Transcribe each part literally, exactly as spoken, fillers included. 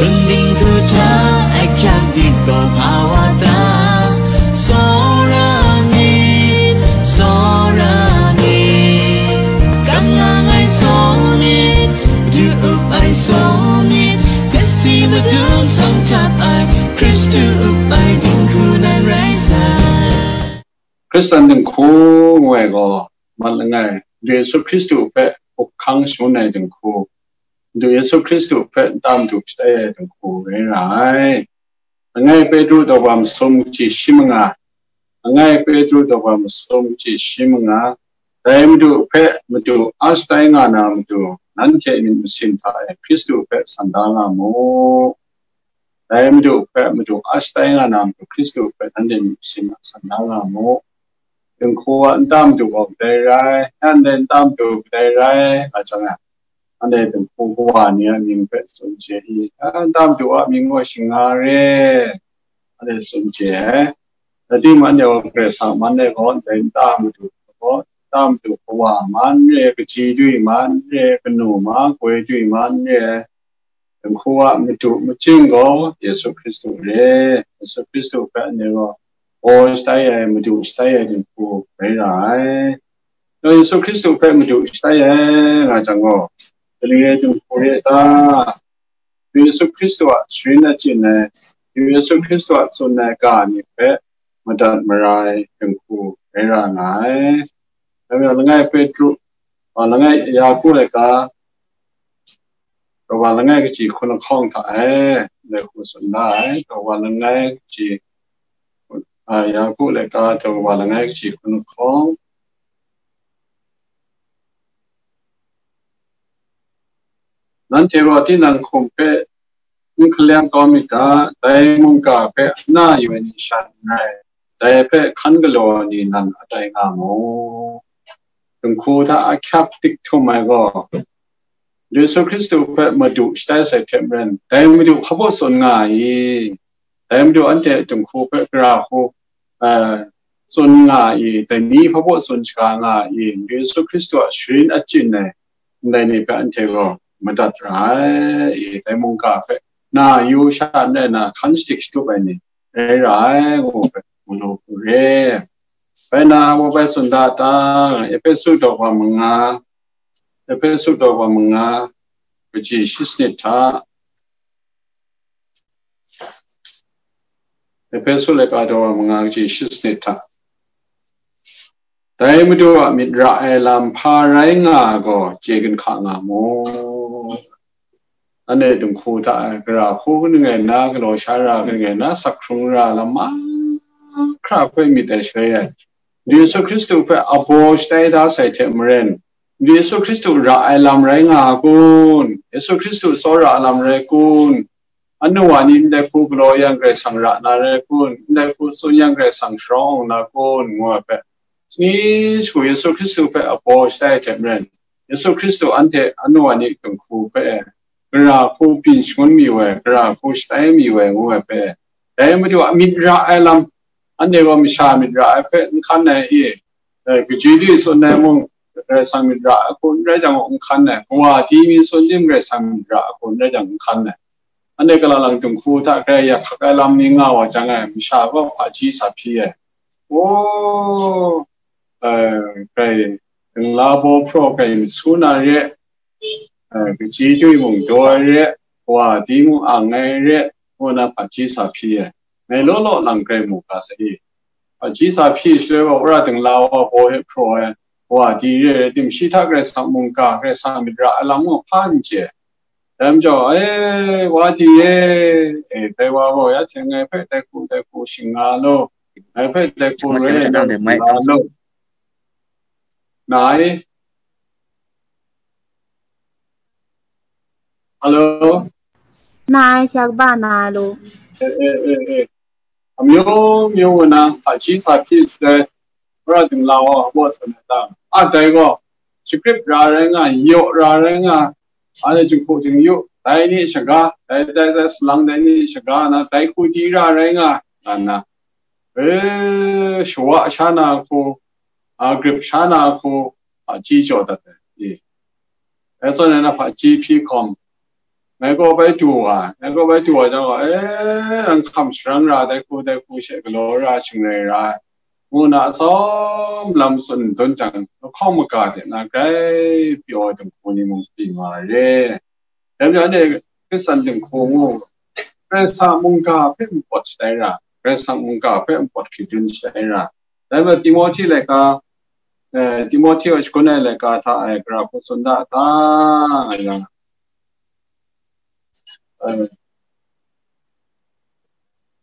Binding hku hta ahkyak dip gaw hpa wa ta? Tsawra myit, tsawra myit. Kam lang ai saw myit, du up ai saw myit. Kasi Madu sawng htap ai, Hkristu up ai dinghku nan rai sai. Hkristan dinghku ngu ai gaw, mat langai, Yesu Hkristu hpe up hkang shangun ai dinghku, Yesu Hkristu hpe nta madu shatai ai dinghku rai ra ai. Langai Petru daw masum kaji shi manga, Langai Petru daw masum kaji shi manga, dai Madu hpe madu a shatai nga na matu, nanhte myit masin hta e Hkristu hpe san da nga mu. Dai Madu hpe madu a shatai nga na matu, Hkristu hpe nanhte myit masin hta san da nga mu. Dinghku a nta madu gaw kadai rai, nanhte nta madu kadai rai, nga jang e, anhte dinghku kawa ni a mying hpe tsun chye i, a, nta madu a mying gaw shing nga re, anhte tsun chye ai. Rai timung, anhte gaw Karai Kasang man ai gaw, ndai nta madu gaw, nta madu kawa man re ai, kaji dui man re ai, kanu ma koi dui man re ai, dinghku a madu majing gaw Yesu Hkristu re. Yesu Hkristu hpe anhte gaw baw shatai ai, madu shatai ai dinghku rai ra ai. Nang Yesu Hkristu hpe madu shatai ai nga jang gaw, kaning rai dinghku re ta? Yesu Hkristu a sharin achyin ai, Yesu Hkristu a tsun ai ga ni hpe madat mara ai dinghku rai ra nga ai. Dai majaw, Langai Petru, a, Langai Yaku laika, daw langai kaji hkun lahkawng hta e, dai hku tsun da ai, daw langai kaji, a, Yaku laika, daw langai kaji hkun lahkawng. Nanhte gaw tinang hkum hpe n hkalem kau myit ga, dai mungga hpe na yu ai ni sha n rai, dai hpe hkan galaw ai ni nan a tai nga mu. Dinghku hta ahkyak dik htum ai gaw, Yesu Hkristu hpe madu shatai sai hte maren, dai madu hpa baw tsun nga ai i? Dai madu anhte dinghku hpe gara hku, eh, tsun nga ai i? Dai ni hpa baw tsun shaga nga ai i? Yesu Hkristu a sharin achyin ai ndai ni hpe anhte gaw madat ra ai i? Dai mungga hpe na yu sha n rai na, hkan shadik shatup ai ni rai ra ai, ngu hpe mu lu hku re. Bai na, wa bai tsun da ta? Ehpesu daw wa manga, Ehpesu daw wa manga, kaji shi sanit hta. Ehpesu laika daw wa manga, kaji shi sanit hta. Dai Madu a myit ra ai lam hpa rai nga gaw, chye ginhka nga mu. Anhte dinghku hta e, gara hku kaning rai nna, galaw sha ra kaning rai nna, sak hkrung ra lam mahkra hpe myit ai shaloi e, Yesu Hkristu hpe abaw shatai da sai hte maren, Yesu Hkristu ra ai lam rai nga a kun? Yesu Hkristu tsawra ai lam rai kun? Anu wa ni ndai hku galaw yang Karai Kasang ra na rai kun? Ndai hku tsun yang Karai Kasang sharawng na kun? Ngu ai hpe, shani shagu Yesu Hkristu hpe abaw shatai ai hte maren, Yesu Hkristu anhte anu wa ni dinghku hpe gara hku byin shangun mi wai, gara hku shatai mi wai, ngu ai hpe, dai Madu a myit ra ai lam, anhte gaw masha myit ra ai hpe n hkan ai i? Eh, kaji di tsun ai mung, Karai Kasang myit ra ai hku n rai jang gaw n hkan ai, kawa di mi tsun tim Karai Kasang myit ra ai hku n rai jang n hkan ai. Anhte galalang dinghku hta grai yak hkak ai lam ni nga wa jang e, masha gaw hpaji sa hpyi ai. O, eh, grai, dingla baw hpraw grai myit su na re, eh, kaji dui mung daw ai re, wa di mung ang ai re, ngu na hpaji sa hpyi ai. Ngai law law lang grai mu ga sai i? Hpaji sa hpyi shaloi gaw, wora dingla wa baw e hpraw ai, wa di re ai tim, shi hta Karai Kasang mungga, Karai Kasang myit ra ai lam gaw hpa n chye. Dai majaw, e, wa di e, e, dai wa gaw ya hte ngai hpe dai hku dai hku shing nga law, ngai hpe dai hku rai ai lam shing nga law, na ai. Hello? Na ai, sha kaba na ai law. E, e, e, e. Amyung myung wa na, hpaji sa hpyi shaloi, wora dingla wa baw tsun ai ta? A, dai gaw, shagrip ra rai nga, yaw ra rai nga, anhte jinghku jingyu, dai ni shaga, dai, dai, dai salang dai ni shaga na, dai hku di ra rai nga, nga nna, e, shawa sha na hku, a, grip sha na hku, hpaji jaw dat ai, i. Dai zawn e na hpaji hpyi hkawm, ngai kaw bai du wa, ngai kaw bai du wa jang gaw, e, nang hkam sharang ra, dai hku, dai hku she galaw ra, shingrai ra, ngu na atsawm lam tsun dun jang, lahkawng maga de na grai pyaw ai dinghku ni mung byin wa re. Dai majaw, anhte Hkristan dinghku ngu, Karai Kasang a mungga hpe npawt shatai ra, Karai Kasang mungga hpe npawt hkri dun shatai ra. Dai majaw, Timohti laika, eh, Timohti a shagun ai laika hta e, gara hku tsun da ta, nga yang, eh,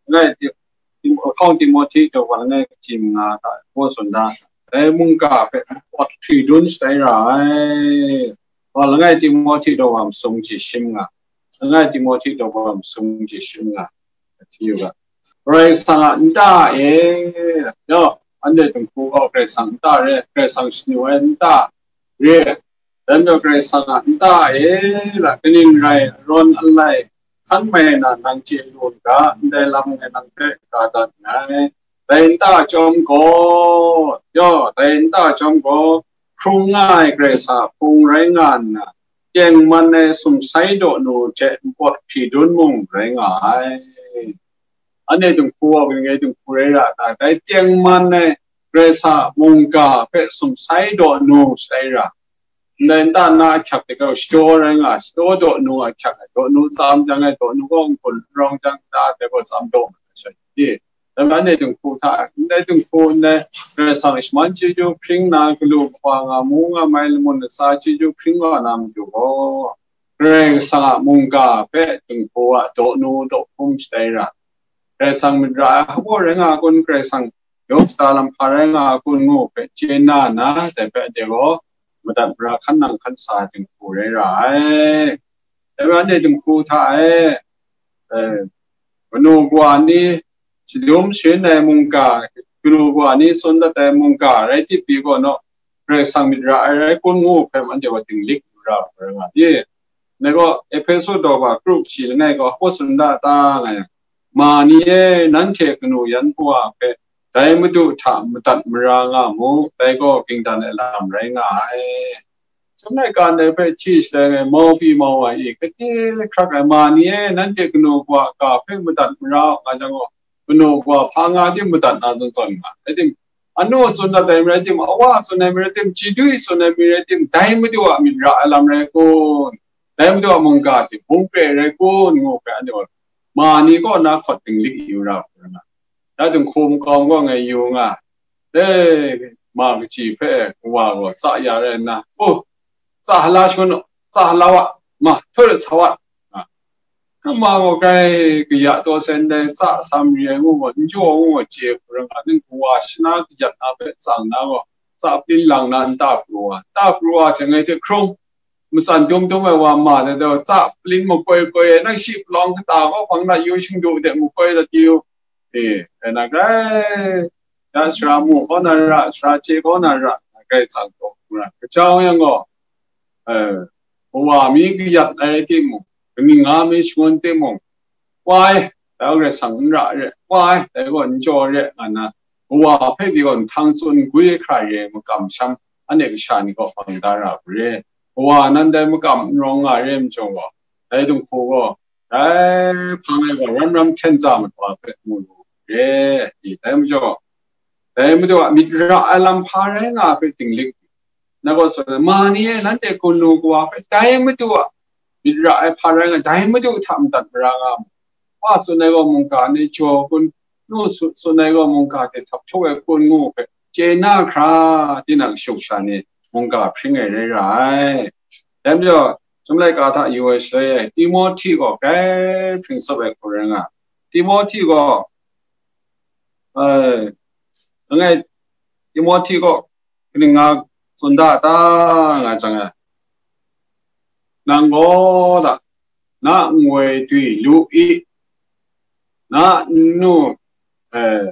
ngai Ti-, Tim-, hkawng Timohti daw wa langai kaji manga hta hpaw tsun da, dai mungga hpe npawt hkri dun shatai ra ai. Wa langai Timohti daw wa masum ji shim nga, langai Timohti daw wa masum ji shim nga, hti yu ga. Karai Kasang a nta e, yaw, anhte dinghku gaw Karai Kasang nta re, Karai Kasang shanu ai nta re, dan gaw Karai Kasang a nta e, la kaning rai, arawn alai, hkan mai na nang chye lu n ga, ndai lam e nang hpe ka dat nngai. Dai nta chyawm gaw, yaw, dai nta chyawm gaw, hkrung nga ai Karai Kasang a hpung rai nga nna, tengman ai sumsai daw nu hte npawt hkri dun mung rai nga ai. Anhte dinghku a ning e dinghku rai ra ta, dai tengman ai Karai Kasang a mungga hpe sumsai daw nu shatai ra. Ndai nta na ahkyak de gaw, shadaw rai nga, shadaw daw nu ahkyak ai, daw nu tsam jang ai, daw nu gaw n-gun n rawng jang, nta de gaw tsam daw mat ai sha i? Dai majaw anhte dinghku hta, ndai dinghku ndai Karai Kasang shaman chyeju hpring na, galu kaba nga, mu nga mai, lamun latsa chyeju hpring wa na matu gaw, Karai Kasang a mungga hpe dinghku a daw nu daw hpum shatai ra, Karai Kasang myit ra ai hpaw rai nga kun, Karai Kasang yawng shada lam hpa rai nga kun ngu hpe chye na na, dai hpe de gaw madat mara hkan nang hkan sa dinghku rai ra ai. Dai majaw anhte dinghku hta e, eh, kanu kawa ni shadum sharin ai mungga, kanu kawa ni tsun dat ai mungga rai tip pyi gaw naw, Karai Kasang myit ra ai rai kun ngu hpe anhte gaw dinglik lu ra ai rai nga i? Dai gaw Ehpesu daw wa, kru kaji langai gaw hpaw tsun da ta nga yang, ma ni e, nanhte kanu yan kawa hpe dai Madu hta madat mara nga mu, dai gaw gingdan ai lam rai nga ai. Shanglai ka ndai hpe hti shatai ngai, mau pyi mau ai i, gade hkrak ai, ma ni e, nanhte kanu kawa ga hpe madat mara u nga jang gaw, kanu kawa hpa nga tim madat na zawn zawn nga, rai tim, anu tsun dat ai marai tim, awa tsun ai marai tim, chidui tsun ai marai tim, dai Madu a myit ra ai lam rai kun? Dai Madu a mungga hte bung pre rai kun? Ngu hpe anhte gaw ma ni kaw na hkawt dinglik yu ra hkrum nga. Ya dinghku makau gaw ngai yu nga, e, ma kaji hpe kawa gaw tsa ya rai nna, u, tsa la shun u, tsa la wa, ma, htur sa wa, nga. Hkama gaw grai kaya taw sai ndai, tsa sa mari ai ngu gaw, n jaw ngu gaw, chye hkrum nga, ning kawa shana kayat na hpe tsang na gaw, tsa plin lang na nta pru wa, nta pru wa hte ngai hte hkrung, matsan dum dum ai wa ma de daw, tsa plin makoi koi ai, nang shi palawng kata gaw hpang na yu, shingdu de makoi dat yu, e, e na grai, ya sara mu kaw na ra, sara chye kaw na ra, grai tsang taw hkrum ra. Kajau yang gaw, eh, kawa mi kayat ai rai timung, kaning nga mi shangun timung, wa e, dai gaw Karai Kasang n ra re, wa e, dai gaw n jaw re, nga nna, kawa hpe pyi gaw nhtang tsun gwi hkra re ai makam masham, anhte kasha ni gaw hpang da ra hku re. Kawa nan dai makam n rawng nga re ai majaw gaw, dai dinghku gaw, dai hpang e gaw ram ram hten tsa mat wa hpe mu lu re. I, dai majaw, dai Madu a myit ra ai lam hpa rai nga hpe dinglik, na gaw tsun ai, ma ni e, nanhte kanu kawa hpe dai Madu a myit ra ai hpa rai nga, dai Madu hta madat mara nga mu. Wa tsun ai gaw mungga ni jaw kun, nu su-, tsun ai gaw mungga hte htap htuk ai kun ngu hpe chye na hkra, tinang shuk sha ni mungga hpring ai rai ra ai. Dai majaw, Chyum laika hta yu ai shaloi e, Timohti gaw grai hpring tsawp ai hku rai nga. Timohti gaw, eh, langai Timohti gaw kaning nga tsun da ta nga jang e, nang gaw da, na nwoi dwi lu i, na nnu, eh,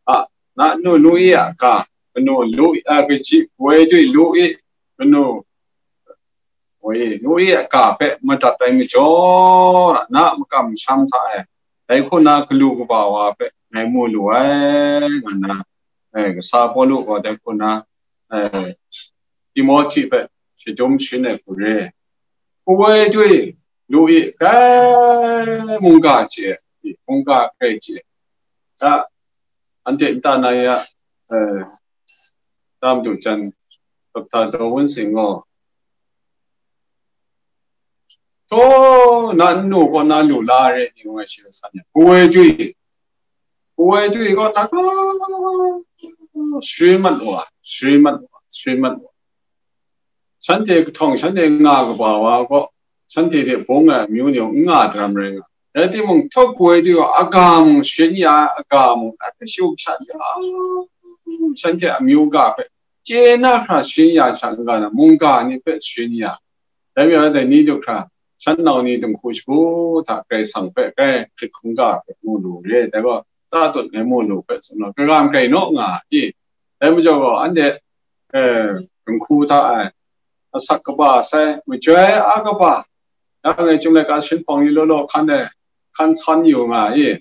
a, na nnu nu i a ga, kanu lu i, a, kaji, woi dwi lu i, kanu, woi, nu i a ga hpe madat ai majaw, na makam masham hta e, dai hku na galu kaba wa hpe ngai mu lu ai, nga nna, eh, kasa Pawlu gaw dai hku na, eh, Timohti hpe shadum sharin ai hku re. Woi dwi, lu i, grai mungga chye, mungga grai chye. A, anhte nta na ya, eh, tam du jan, Dokta Daw Wun Sing gaw, to, na nnu kaw na lu la re ni ngai shi san ya. Puwoi dwi, puwoi dwi gaw na ka, shri mat wa, shri mat wa, shri mat wa. Shanhte kahtawng, shanhte nga kaba wa gaw, shanhte hte bung ai amyu ni n nga daram rai nga. Rai timung, htuk woi du, aga mung sharin ya, aga mung a kashu shat ya, shanhte amyu ga hpe chye na hkra sharin ya sha n ga na, mungga ni hpe sharin ya. Dai majaw, dai ni du hkra, shan nau ni dinghku shagu hta Karai Kasang hpe grai hkrit hkungga hpe mu lu re, dai gaw, tatut ai mu lu hpe tsun gaw, karam grai naw nga i. Dai majaw gaw, anhte, eh, dinghku hta ai, asak kaba sai, majoi a kaba, dang e chyum laika shinhpawng ni law law hkan e, hkan san yu nga i,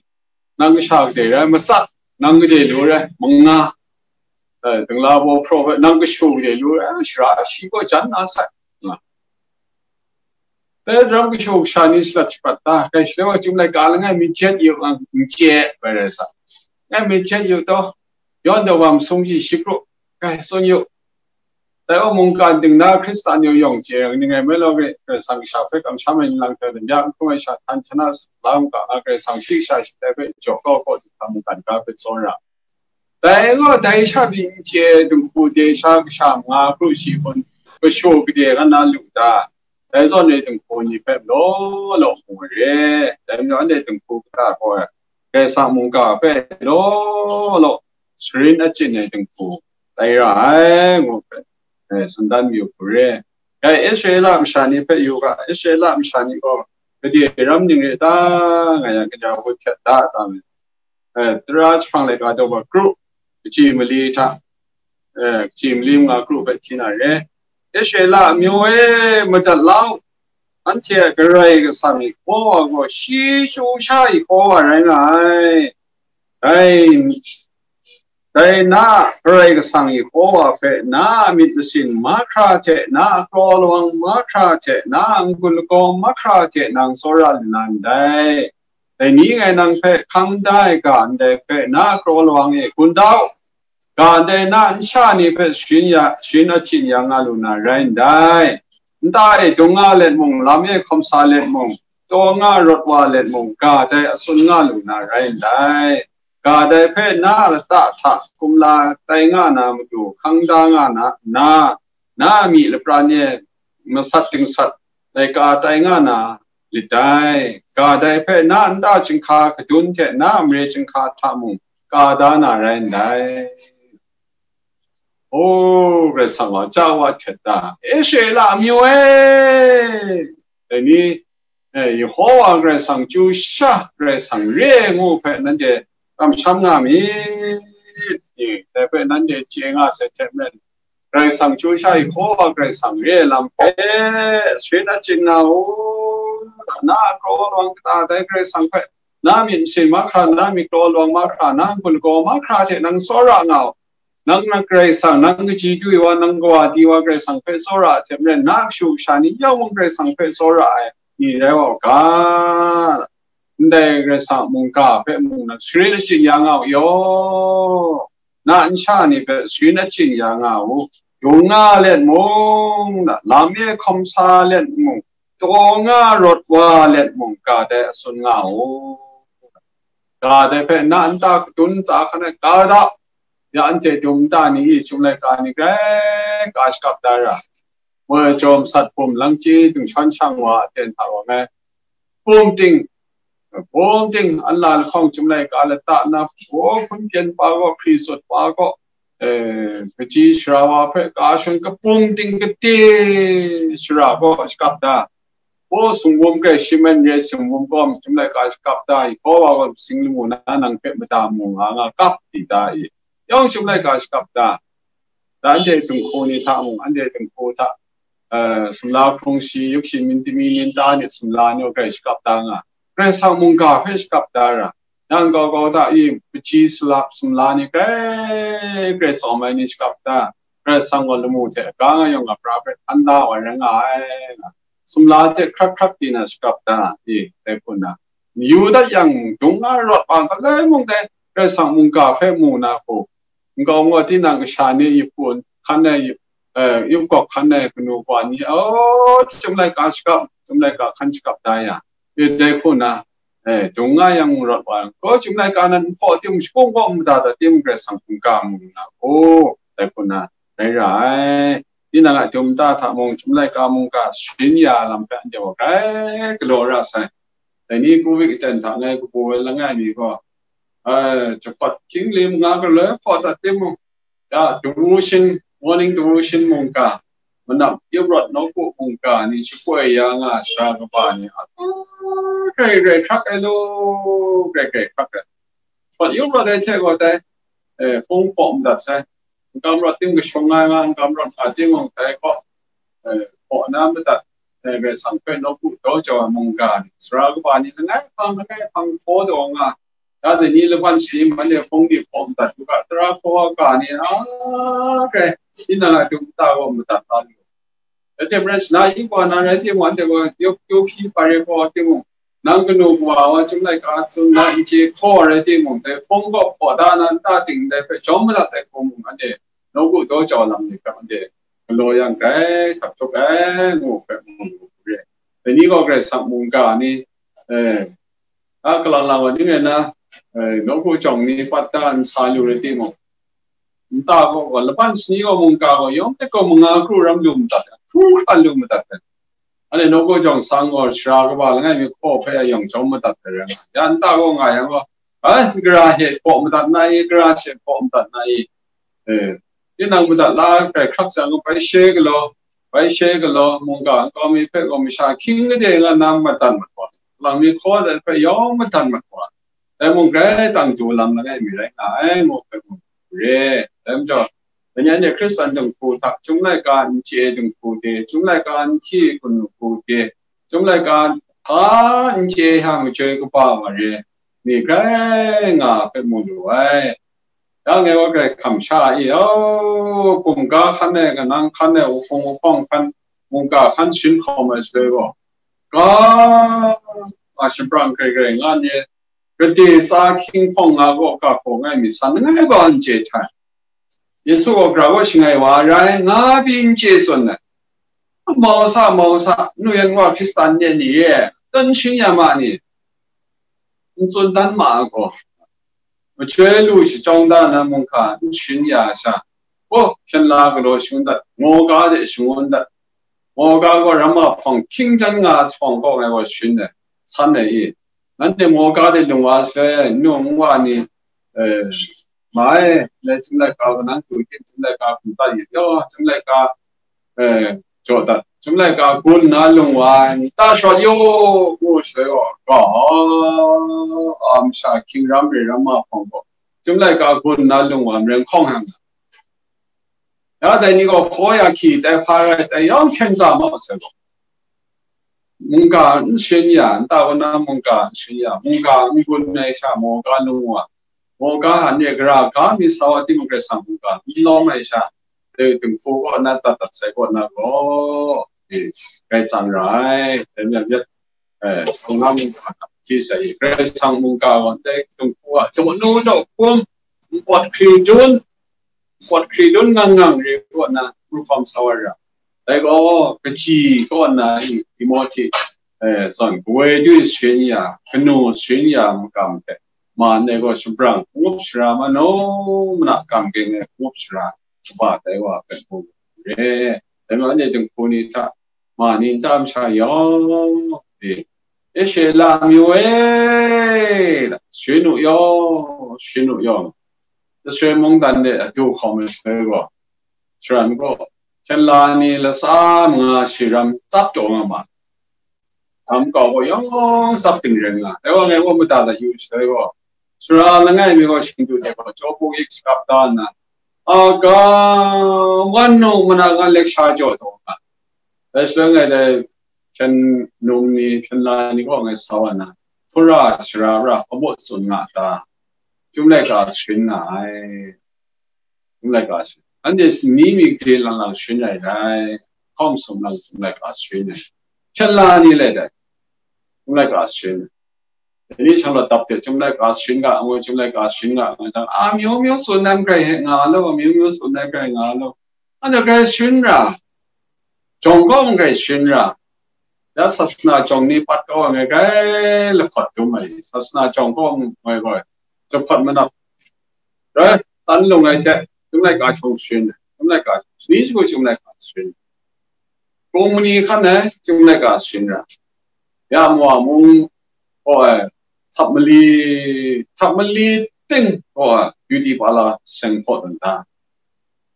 nang kasha gade rai, matsat, nang gade lu rai, manga, eh, dingla baw hpraw hpe, nang kashu gade lu rai, shara shi gaw jan na sai, nga. Dai ram kashu kasha ni shalat shapat ta, kai shaloi wa chyum laika langai mi jet yu ang, n chye, bai rai sa. Ngai mi jet yu taw, yawn daw wa masung ji shi kru, kai tsun yu. Dai wa mungkan ding na Hkristan yawng yawng chye ai ni ngai mai law, Karai Kasang kasha hpe kamsham ai ni lang hte, dai ya n hkrum ai sha htan htan a lam ga nga, Karai Kasang shi kasha shi dai hpe jaw kau kau di hta mungkan ga hpe tsawra. Dai gaw dai sha byin n chye ai dinghku de sha kasha manga kru shi hpun, kashu gade nga na lu ta, dai zawn e dinghku ni hpe law law mu re. Dai majaw anhte dinghku kata gaw, Karai Kasang mungga hpe law law sharin achyin ai dinghku tai ra ai, ngu hpe, eh, tsun dan mayu hku re. Dai Israela masha ni hpe yu ga, Israela masha ni gaw gade ram ning re ta, nga yang, kaja hput hkyet da ta me. Eh, tara jahprang laika daw wa kru, kaji mali hta, eh, kaji mali manga kru hpe hti na re. Israela amyu e, madat lau, anhte a Karai Kasang i hkaw wa gaw, shi chyu sha i hkaw wa rai nga ai. Dai, dai na a Karai Kasang i hkaw wa hpe, na a myit masin mahkra hte, na a kraw lawang mahkra hte, na a n-gun lagaw mahkra hte nang tsawra lu na ndai. Dai ni ngai nang hpe hkang da ai ga ndai hpe, na a kraw lawang e gun dau. Ga ndai na a nsha ni hpe sharin ya, sharin achyin ya nga lu na rai ndai. Nta e dung nga let mung, lam e hkawm sa let mung, taw nga rawt wa let mung, ga dai a tsun nga lu na rai ndai. Ga dai hpe na a lata hta kumla tai nga na matu hkang da nga na, na, na a myi lapran e masat dingsat laika tai nga na lit dai. Ga dai hpe na a nta chyinghka kadun hte na a mare chyinghka hta mung ka da na rai ndai. O, Karai Kasang gaw ja wa htet da, Israela amyu e, dai ni, eh, Yehowa Karai Kasang chyu sha Karai Kasang re ai ngu hpe nanhte kamsham nga myit ni, dai hpe nanhte chye nga sai hte maren, Karai Kasang chyu sha Yehowa Karai Kasang re ai lam hpe sharin achyin nga u, na a kraw lawang kata dai Karai Kasang hpe, na myit masin mahkra, na myit kraw lawang mahkra, na n-gun lagaw mahkra hte nang tsawra nga u. Nang, nang Karai Kasang, nang kaji du ai wa, nang kawa di wa Karai Kasang hpe tsawra ai hte maren, na kashu kasha ni yawng mung Karai Kasang hpe tsawra ai ni rai wa u ga. Ndai Karai Kasang a mungga hpe mung nang sharin achyin ya nga u yaw. Na a nsha ni hpe sharin achyin ya nga u. Dung nga let mung, lam e hkawm sa let mung, taw nga rawt wa let mung, ga dai a tsun nga u. Ga dai hpe na a nta kadun ntsa hkan e ka da. Ya anhte dum nta ni i, chyum laika ni grai ka shakap da ra. Moi jawm sat bum lang chyi dingshawng shang wa a ten hta wa me. Bum ting, bum ting, anla lahkawng chyum laika lata na, hpaw hpun pyen pa gaw, hkri sut pa gaw, eh, kaji sara wa hpe ka shun kabum ting kate sara gaw shakap da. Hpaw sumwum kai, shi man re sumwum gaw chyum laika shakap da i, hpaw wa gaw sing lamu na nang hpe mada mu nga nga kap di da i, yawng chyum laika shakap da. Da anhte dinghku ni hta mung, anhte dinghku hta, eh, sumla hkrung shi, yuk shi, myit tami, myit ta ni sumla ni gaw grai shakap da nga, Karai Kasang mungga hpe shakap da ra, nang kau kau hta i, kaji sumla, sumla ni grai grai tsawm ai ni shakap da, Karai Kasang gaw lamu hte aga nga yawng a pra hpe htan da wa rai nga ai, nga. sumla hte hkrak hkrak di na shakap da, i, dai hku na. Yu dat yang, dung nga rawt wa, galoi mung dai, Karai Kasang mungga hpe mu na hku, nkau ngaw tinang kasha ni, yu hpun hkan ai, yu, eh, yu gawk hkan ai kanu kawa ni, oh, Chyum laika shakap, Chyum laika hkan shakap da ya, i, dai hku na, eh, dung nga yang rawt wa, gaw Chyum laika nan nhpaw tim, shakung gaw mada da tim, Karai Kasang hkungga mu na, oh, dai hku na, rai ra ai. Tinang a dum nta hta mung, Chyum laika mungga sharin ya lam hpe anhte gaw grai galaw ra sai. Dai ni covid ten hta ngai kabu ai langai mi gaw, ai, jahpawt hkying lim nga galoi hpaw dat timung, ya, devotion, morning devotion mungga, manam, yu rawt nawku mungga ni shapoi ya nga sara kaba ni, a, grai grai hkrak ai lu, grai grai hkrak ai. Jahpawt yu rawt ai hte gaw dai, eh, hpung hpaw madat sai. N-gam rawt tim kashung nga ai nga, n-gam rawt nga timung dai gaw, eh, hpaw na madat, eh, Karai Kasang hpe nawku daw jau ai mungga ni, sara kaba ni, langai hpang, langai hpang hpaw taw nga, ya dai ni laban shayi man e hpung ni hpaw madat u ga, tara hpaw ga ni, a, grai, tinang a dum nta gaw madat la lu. Rai tim rai, shana yu wa na rai timung, anhte gaw, yu, yu hpyi hpa re hpaw timung, nang kanu kawa wa Chyum laika tsun na n chye hkaw rai timung, dai hpung gaw hpaw da na nta ting ndai hpe jawm madat ai hku mung, anhte nawku daw jau lam ni hpe anhte galaw yang grai htap htup ai, ngu hpe mung re. Dai ni gaw Karai Kasang mungga ni, eh, a, kalang lang wa ning rai na, eh, nawku jawng ni pat da n sa lu rai timung, nta gaw, gaw, laban shani gaw mungga gaw, yawng hte gaw manga kru ram lu madat ai, hkru hkra lu madat ai. Anhte nawku jawng sang gaw, sara kaba langai mi hkaw hpe a yawng jawm madat ai rai nga. Ya nta gaw nga yang gaw, ai, gara hte hpaw madat na i, gara hte hpaw madat na i, eh, tinang madat la ai hkrai hkrak jang gaw, bai she galaw, bai she galaw, mungga nkau mi hpe gaw masha hkying gade nga na madat mat wa, lang mi hkaw dat hpe yawng madat mat wa, dai mung grai tang du lam langai mi rai nga ai, ngu hpe mung re. Dai majaw, dai ni anhte Hkristan dinghku hta, Chyum laika n chye dinghku de, Chyum laika n hti hku de, Chyum laika hta n chye hta majoi kaba wa re, ni grai nga hpe mu lu ai. Ya ngai wa grai hkam sha i, au, kumga hkan e, kanang hkan e, wuhpung wuhpawng hkan, mungga hkan sharin hkawm ai shaloi gaw, ga, a, shabrang grai grai nga ni, gade tsa hkying hpawng nga gaw ga hkaw ngai mi san langai gaw n chye htai. Yesu gaw gara gaw shangai wa ai rai, nga pyi n chye tsun ai. Mau sa, mau sa, nu yan wa Hkristan de ni e, dan shing ya ma ni, n tsun dan ma ai gaw, majoi lu shajawng da na mungga n sharin ya ai sha, oh, hpyen la galaw shangun dat, ngaw ga de shangun dat, ngaw ga gaw ram a hpawng hkying jan nga ai hpawng kaw ngai gaw sharin ai, san ai i, nanhte ngaw ga de lung wa sai, n-, nung wa ni, eh, mai, lai Chyum laika gaw nang du hkying, Chyum laika hkum dat yu yaw, Chyum laika, eh, jaw dat, Chyum laika gun na lung wa ai, nta shawt yaw, ngu shaloi gaw, ga, a, masha hkying ram re ram ma hpawng gaw, Chyum laika gun na lung wa ai, maren hkawng hkang. Ya dai ni gaw hkaw ya hkyi tai hpa rai tai yawng hten za ma sai gaw, mungga n sharin ya, nta wa na mungga n sharin ya, mungga n gun ai sha, mawga lung wa, mawga hta ne gara ga mi sa wa timung, Karai Kasang mungga n lawm ai sha, dai dinghku kaw na dat dat sai kaw na gaw, e, Karai Kasang ra ai, dai ni a myit, eh, hkungga mungga hta hti sai, Karai Kasang mungga gaw dai dinghku a daw nu daw hkum, npawt hkri dun, npawt hkri dun ngang ngang re kaw na, n hkawm sa wa ra. Dai gaw, kaji kaw na i, Timohti, eh, zawn, kawoi du sharin ya, kanu sharin ya makam hte, ma ndai gaw shabrang, ngup shara, manu mana kam geng ai ngup shara, kaba tai wa hpe mu re. Dai ma, anhte dinghku ni hta, ma ni nta masha yawng e, e she la amyu e, sharin u yaw, sharin u yaw. Israel mungdan de adu hkawm ai shaloi gaw, Sharan gaw, hpyen la ni latsa manga shi ram tsap taw nga ma, lam kau gaw yawng tsap ginreng nga, dai wa ngai gaw mada la yu shaloi gaw, sara langai mi gaw shingdu hte gaw chyaw buk yik shakap da nna, a ga, wan nung mana nga lek sha jaw taw nga, dai shaloi ngai dai hpyen num ni, hpyen la ni gaw ngai sa wa nna, hpura shara ra hpa baw tsun nga ta, Chyum laika sharin nga ai. Chyum laika sharin. Anhte ni mi gade lang lang sharin ai rai. Hkawm sum lang Chyum laika sharin ai. Hpyen la ni le dai, Chyum laika sharin. Dai ni shanglawt dap hte Chyum laika sharin ga, ngu Chyum laika sharin ga, nga jang, a, myu myu tsun dan grai he nga law, myu myu tsun dan grai nga law. Anhte grai sharin ra, jawng kaw grai sharin ra. Ya sasana jawng ni pat kau ai grai lahkawt dum ai, sasana jawng kaw ngoi gaw, jahpawt manap rai, tan lung ai hte, Chyum laika shawng sharin, Chyum laika sharin, ni shagu Chyum laika sharin. Hpung mani hkan ai Chyum laika sharin ra. Ya Mowa mung gaw ai, htak mali, htak mali ting gaw ai, beauty parlour seng hpaw dun da.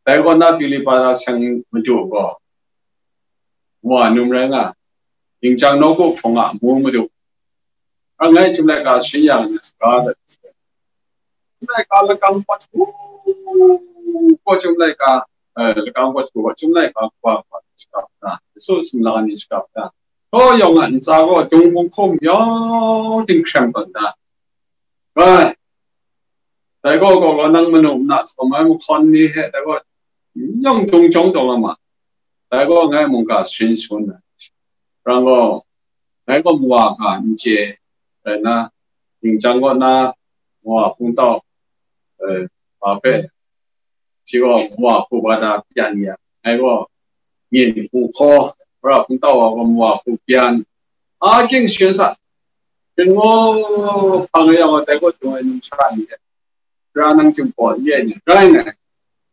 Dai kaw na beauty parlour seng madu gaw, Mowa num rai nga, Ningchang nawku hpung a mu madu. Ngai Chyum laika sharin yang saga dat. Chyum laika lakang pat hku gaw Chyum laika, eh, lakang pat hku gaw Chyum laika kaba kaba shakap da, Yesu sumla ni shakap da. Hkaw yawng a ntsa gaw dung hkum hkum yawng ting hkrem tawn da. Rai. Dai gaw, gaw, gaw nang manu mna tsawm ai mahkawn ni hte, dai gaw, yawng dung jawng taw nga ma. Dai gaw ngai mungga sharin shagun ai. Rang gaw, ngai gaw Mowa ga n chye, rai na, Ningchang kaw na, Mowa hpung tau, eh, ma hpe, shi gaw Mowa hku bada pyan ya, ngai gaw myen hku hkaw, Mowa hpung tau wa gaw Mowa hku pyan, a, ging sharin sa, sharin ngu hpang e yang gaw, dai kaw dung ai numsha ni hte, Sara nang Jinghpaw n re ai ni, rai ngai,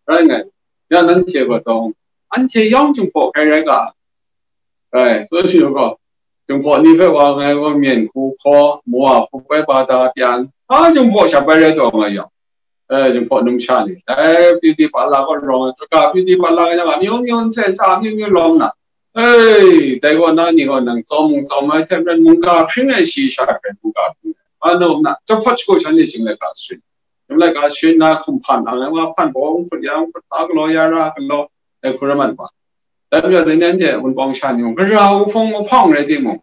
rai ngai, ya nanhte gaw tawng, anhte yawng Jinghpaw hkrai rai ga, rai, so shi gaw, Jinghpaw ni hpe wa ngai gaw myen hku hkaw, Mowa hku bai bada pyan, a, Jinghpaw sha bai rai taw nga yang, eh, Jinghpaw numsha ni, dai beauty parlour kaw rawng ai, kaga beauty parlour kaw yang, amyu myu nsen sa, amyu myu lawm na, ei, dai kaw na ni gaw nang tsawm mung tsawm ai hte maren, mungga hpring ai shi sha hpe mungga hpring ai, a, nu na, jahpawt shagu shan ni Chyum laika sharin. Chyum laika sharin na hkum hpan ang ai, wa hpan baw, n hkut ya, n hkut ta galaw ya ra galaw, dai hku rai mat wa. Dai majaw, dai ni anhte Wunpawng sha ni mung, gara wuhpung wuhpawng rai timung,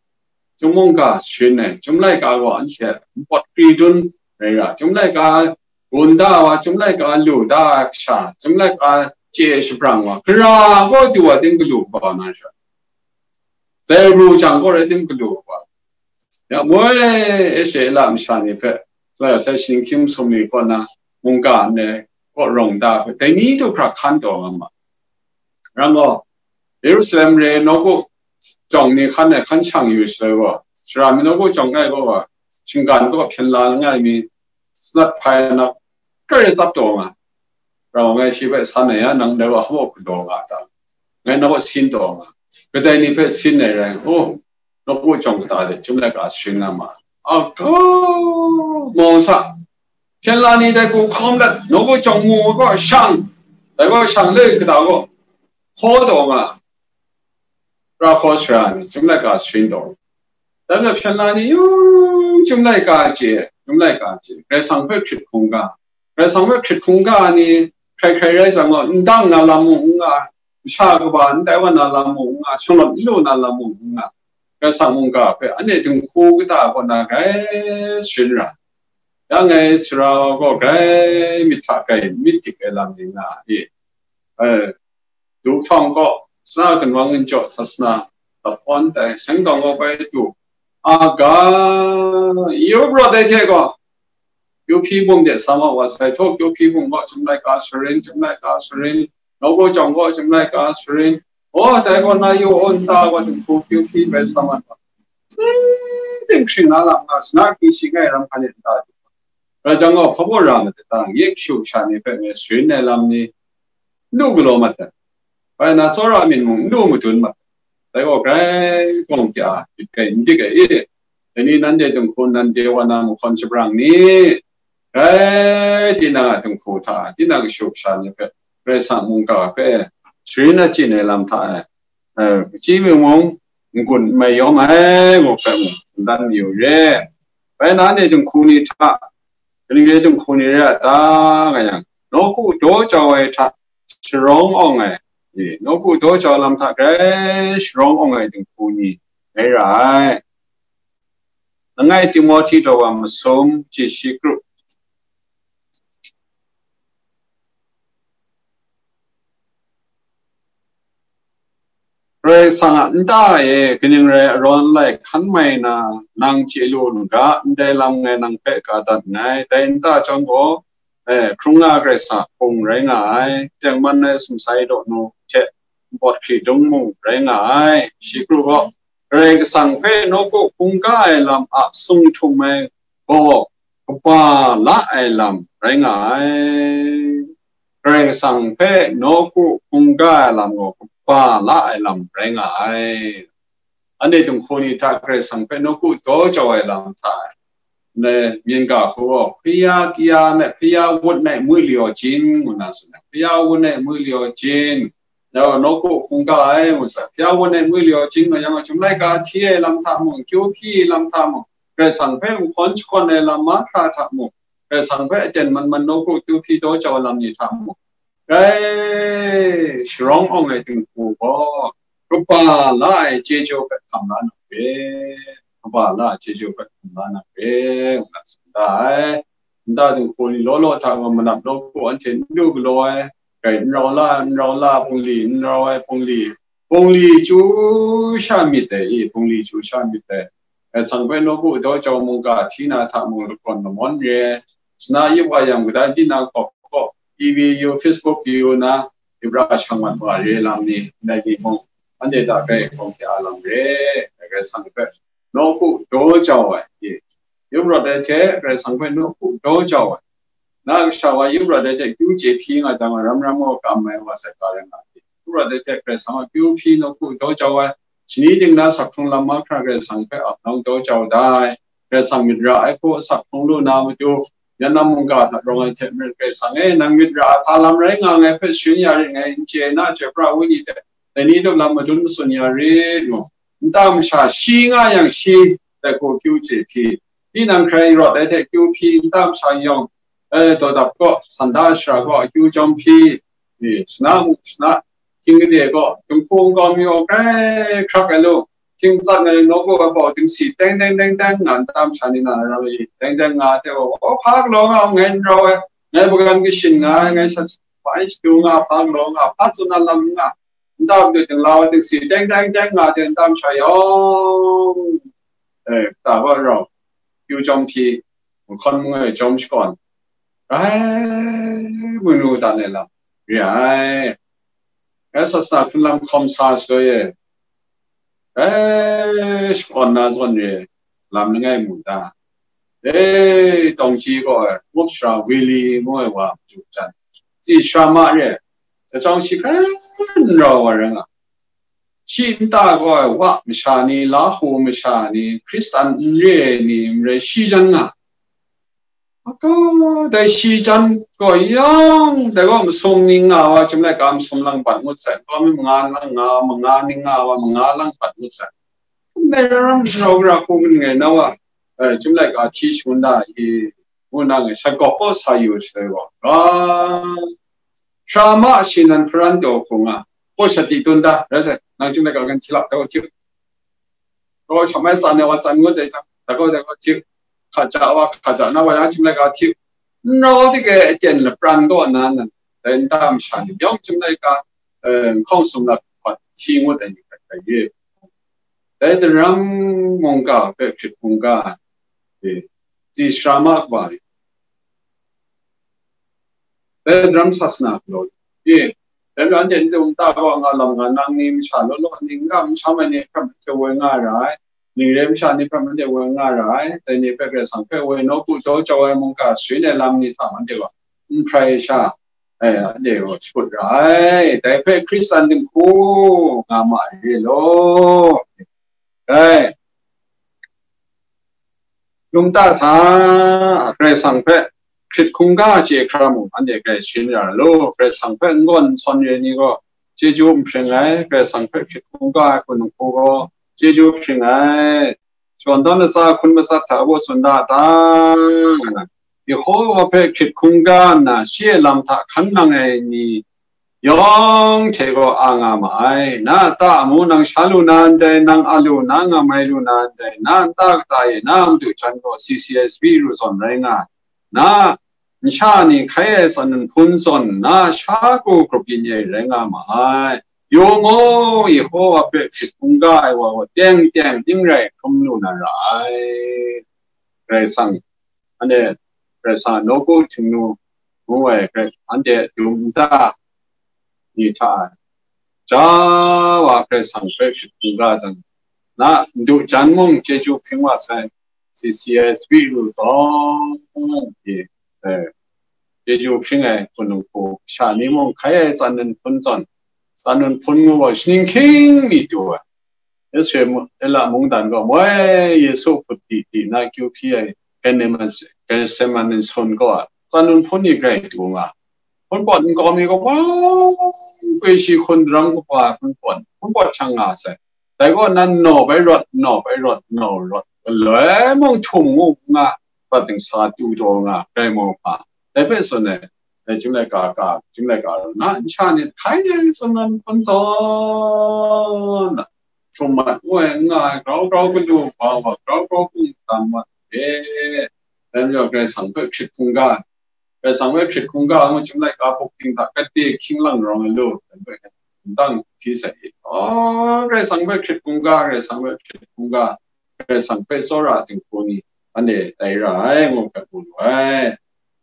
Chyum mungga sharin ai, Chyum laika gaw anhte npawt kri dun rai ra, Chyum laika gun da wa, Chyum laika lu da ai kasha, Chyum laika chye shabrang wa, gara gaw du wa ting galu kaba na sha, zai ru jang gaw rai tim galu kaba, ya moi e she la masha ni hpe, la ya sai, shingkim sum ni kaw na, mungga nme kaw rawng da hpe, dai ni du hkra hkan taw nga ma. Rang gaw, Yerusalem re nawku jawng ni hkan ai hkan shang yu shaloi gaw, sara mi nawku jawng kai gaw, shinggan gaw hpyen la langai mi, sanat hpai na, kare tsap taw nga. Rau ngai shi hpe san ai ya, nang dai wa hkabaw galaw nga ta? Ngai nang kaw sin taw nga. Kadai ni hpe sin ai rai, oh, nawku jawng kata de Chyum laika sharin nga ma. Aga, mau sa, hpyen la ni dai hku hkawm dat, nawku jawng mu ai gaw shang, dai gaw shang le kata gaw hkaw taw nga. Ra hkaw sara ni Chyum laika sharin taw. Dai majaw hpyen la ni yung Chyum laika chye, Chyum laika chye, Karai Kasang hpe hkrit hkungga, Karai Kasang hpe hkrit hkungga ni hkrai hkrai rai jang gaw, n dang na lam mung n nga, masha kaba n tai wa na lam mung n nga, shanglawt n lu na lam mung n nga, Karai Kasang mungga hpe anhte dinghku kata kaw na grai sharin ra. Ya ngai sara gaw grai myit hta grai myit dik ai lam ni nga i, eh, du htawng gaw, sasana ginwang ginjaw sasana lahpawn tai, seng dawng gaw bai du, aga, yu prat ai hte gaw, kyu hpyi bum de sa ma wa sai, htaw kyu hpyi bum gaw Chyum laika sharin, Chyum laika sharin, nawku jawng gaw Chyum laika sharin, oh, dai gaw na yu aw nta gaw dinghku kyu hpyi bai sa ma wa, ting shing na lam nga, sasana hpyi shi ngai ram hkan e nta du, rai jang gaw hpa baw ra ma de ta, ye kashu kasha ni hpe ngai sharin ai lam ni, n lu galaw mat ai. Bai na, tsawra a myit mung n lu madun mat ai. Dai gaw grai gawng hpya myit gai n dik ai i? Dai ni nanhte dinghku, nanhte wa na mahkawn shabrang ni, grai tinang a dinghku hta, tinang kashu kasha ni hpe, Karai Kasang mungga hpe sharin achyin ai lam hta e, eh, hpaji mung mung, n-gun n mai yawm ai, ngu hpe mung, n dan mayu re. Bai na, anhte dinghku ni hta, kaning rai dinghku ni rai a ta, nga yang, nawku daw jau ai hta sharawng awng ai, e, nawku daw jau lam hta grai sharawng awng ai dinghku ni rai ra ai. Langai Timohti daw wa masum, chyeshi kru. Pray Kasang a nta e kaning rai arawng lai hkan mai na, nang chye lu n ga, ndai lam ngai nang hpe ka dat nngai. Dai nta chyawm gaw, eh, hkrung nga Karai Kasang a hpung rai nga ai, tengman ai sumsai dawnu hte npawt hkridung mung rai nga ai. Shi kru gaw, Karai Kasang hpe nawku hkungga ai lam a sung htum ai gaw, kaba la ai lam rai nga ai. Karai Kasang hpe nawku hkungga ai lam gaw kaba la ai lam rai nga ai. Anhte dinghku ni hta Karai Kasang hpe nawku daw jau ai lam hta, ne, myin ga hku gaw, hpri ya, ti ya, ne, hpri ya wut ne, mui liaw jin, ngu na tsun ai. Hpri ya wut ne, mui liaw jin, ya, nawku hkungga ai, ngu sa, hpri ya wut ne, mui liaw jin, nga yang, chyum laika hti ai lam hta mung, kyu hpyi lam hta mung, Karai Kasang hpe nhkawn shakawn ai lam mahkra hta mung, Karai Kasang hpe aten man man nawku kyu hpyi daw jau ai lam ni hta mung, rai sharawng awng ai dinghku gaw, kaba la ai chyeju hpe hkam la na re, kaba la ai chyeju hpe hkam la na re, ngu na tsun da ai. Nta dinghku ni law law hta gaw manap nawku anhte n du galaw ai, grai n rau la, n rau la, bungli n rau ai, bungli, bungli chyu sha myit dai i, bungli chyu sha myit dai. Karai Kasang hpe nawku daw jau mungga hti na hta mung lakawn lamawn re, shana yup wa yang, gada di na hkawk gaw, T V yu, Facebook yu na, ibra shang mat wa re lam ni, ndai ni mung, anhte hta grai hkawng hte a lam re, Karai Kasang hpe nawku daw jau ai, i, yup rawt ai hte Karai Kasang hpe nawku daw jau ai, na kasha wa yup rawt ai hte kyu chye hpyi nga jang, ram ram gaw kam ai wa sai ka rai nga ai. Yup rawt ai hte Karai Kasang a kyu hpyi nawku daw jau ai, shani dingna sak hkrung lam mahkra Karai Kasang hpe ap nau daw jau da ai, Karai Kasang myit ra ai hku asak hkrung lu na matu, yan na mungga hta rawng ai hte maren, Karai Kasang e, nang myit ra ai hpa lam rai nga ngai hpe sharin ya rit ngai, n chye na, chyoi pra ai wenyi hte dai ni dawp lam madun masun ya rit, ngu. Nta masha shi nga yang shi, dai hku kyu chye hpyi, tinang hkrai rawt ai hte kyu hpyi, nta masha yawng, eh, Dawdap kaw, Sanda Shara kaw, akyu jawm hpyi, ni, shana mu, shana, hkying gade kaw, dinghku nkau mi gaw grai hkrak ai lu, hkying matsat ngai nawku ai hpaw dingsi teng teng teng teng nga, nta masha ni na rai, teng teng nga, hte gaw, o, hpa galaw nga, ngai n rau ai, ngai hpagan kashin nga ai, ngai sat, hpa shadu nga, hpa galaw nga, hpa tsun na lam nga, nta madu dinglau ai dingsi teng teng teng nga, hte nta masha yawng, eh, kata wa rau, kyu jawm hpyi, nhkawn mung e jawm shakawn, rai manu dan ai lam re ai. Rai sasana hkrun lam hkawm sa shaloi e, rai shakawn na zawn re, lam langai mu da, e, tawng ji gaw e, Ngup Sara Willy ngu ai wa maju jan, tsi sara ma re, jahjawng shi hkrai n rau wa rai nga. Shi nta gaw ai wa masha ni, Lahu masha ni, Hkristan n re ai ni, n rai shi jan nga. Maka, dai shi jan gaw yawng, dai gaw masum ni nga wa, chyum laika masum lang bat ngut sai, gaw mi manga lang nga, manga ni nga wa, manga lang bat ngut sai. Ndai rau rau gara hku ngai na wa, eh, chyum laika hti shangun da i, ngu na ngai sha gawk gaw sa yu shaloi gaw, a, Sara ma shi nan hparan taw hku nga, ko shat di tun da, rai sai, nang chyum laika kan hti lap da gaw hti, gaw sha mai tsan ai wa tsan ngut ai jang, da gaw da gaw hti, hkaja wa hkaja na wa yang chyum laika hti, n rau dike aten lapran gaw na nan, dai nta masha ni yawng chyum laika, eh, nhkawng sum lap hpat hti ngut ai ni hkrai hkrai ye. Dai daram mungga hpe hkrit hkungga, e, tsi sara ma kaba ni, dai daram sasana galaw, e, dai anhte n dum ta gaw nga lam nga nang ni, masha law law ni, n ga n sham ai ni hpe hte woi nga ra ai, ning re masha ni hpe hte woi nga ra ai, dai ni hpe Karai Kasang hpe woi nawku daw jau ai mungga sharin ai lam ni hta anhte gaw n hprai sha, eh, anhte gaw shakut ra ai, dai hpe Hkristan dinghku nga ma ai re law. Dai, num ta hta, Karai Kasang hpe hkrit hkungga chye hkra mung, anhte grai sharin ya lu. Karai Kasang hpe n gawn n sawn re ai ni gaw, chyeju n hpring ai, Karai Kasang hpe hkrit hkungga ai hku ningku gaw, chyeju hpring ai. Shawan dan latsa hkun matsat hta abaw tsun da ta? Yehowa hpe hkrit hkungga nna, shi a lam hta hkan nang ai ni yawng hte gaw a nga ma ai. Na a ta amu nang sha lu na ndai, nang a lu na nga mai lu na ndai, na nta kata e na a madu jan gaw C C S B ru zawn rai nga ai. Na nsha ni hkai ai tsan nhpun zawn, na sha ku grup yin e rai nga ma ai. Yu mu, Yehowa hpe hkrit hkungga ai wa gaw teng teng ning rai hkrum lu na ra ai. Karai Kasang, anhte Karai Kasang a nawku htingnu ngu ai, anhte dum nta ni hta, ja wa Karai Kasang hpe hkrit hkungga jang, na ndu jan mung chyeju hpring wa sai, C C S B lu zawn, e, chyeju hpring ai hpun hku, sha ni mung hkai ai tsan nun hpun zawn, tsan nun hpun ngu gaw, shaning hkying mi du ai. Israela mungdan gaw moi Yesu hput di di na kyu hpyi ai Gethsemane sun kaw a tsan nun hpun ni grai du nga. Hpun pawt nkau mi gaw, wa, kwe shi hkun darang kaba hpun pawt, hpun pawt shang nga sai. Dai gaw nan naw bai rawt, naw bai rawt, naw rawt, galoi mung htum ngu nga, prat dingsa tu taw nga, grai maw hpa. Dai hpe tsun ai, dai chyum laika ka, chyum laika ru na, nsha ni hkai ai tsun nan hpun zawn, htum mat ngu ai, n nga ai, grau grau galu hpa wa, grau grau kungdan mat e, dai majaw Karai Kasang hpe hkrit hkungga, Karai Kasang hpe hkrit hkungga ngu chyum laika buk ting hta kade hkying lang rawng ai lu, dai hpe ndang hti sai i. Oh, Karai Kasang hpe hkrit hkungga, Karai Kasang hpe hkrit hkungga, Karai Kasang hpe tsawra dinghku ni, anhte tai ra ai, ngu hpe mu lu ai.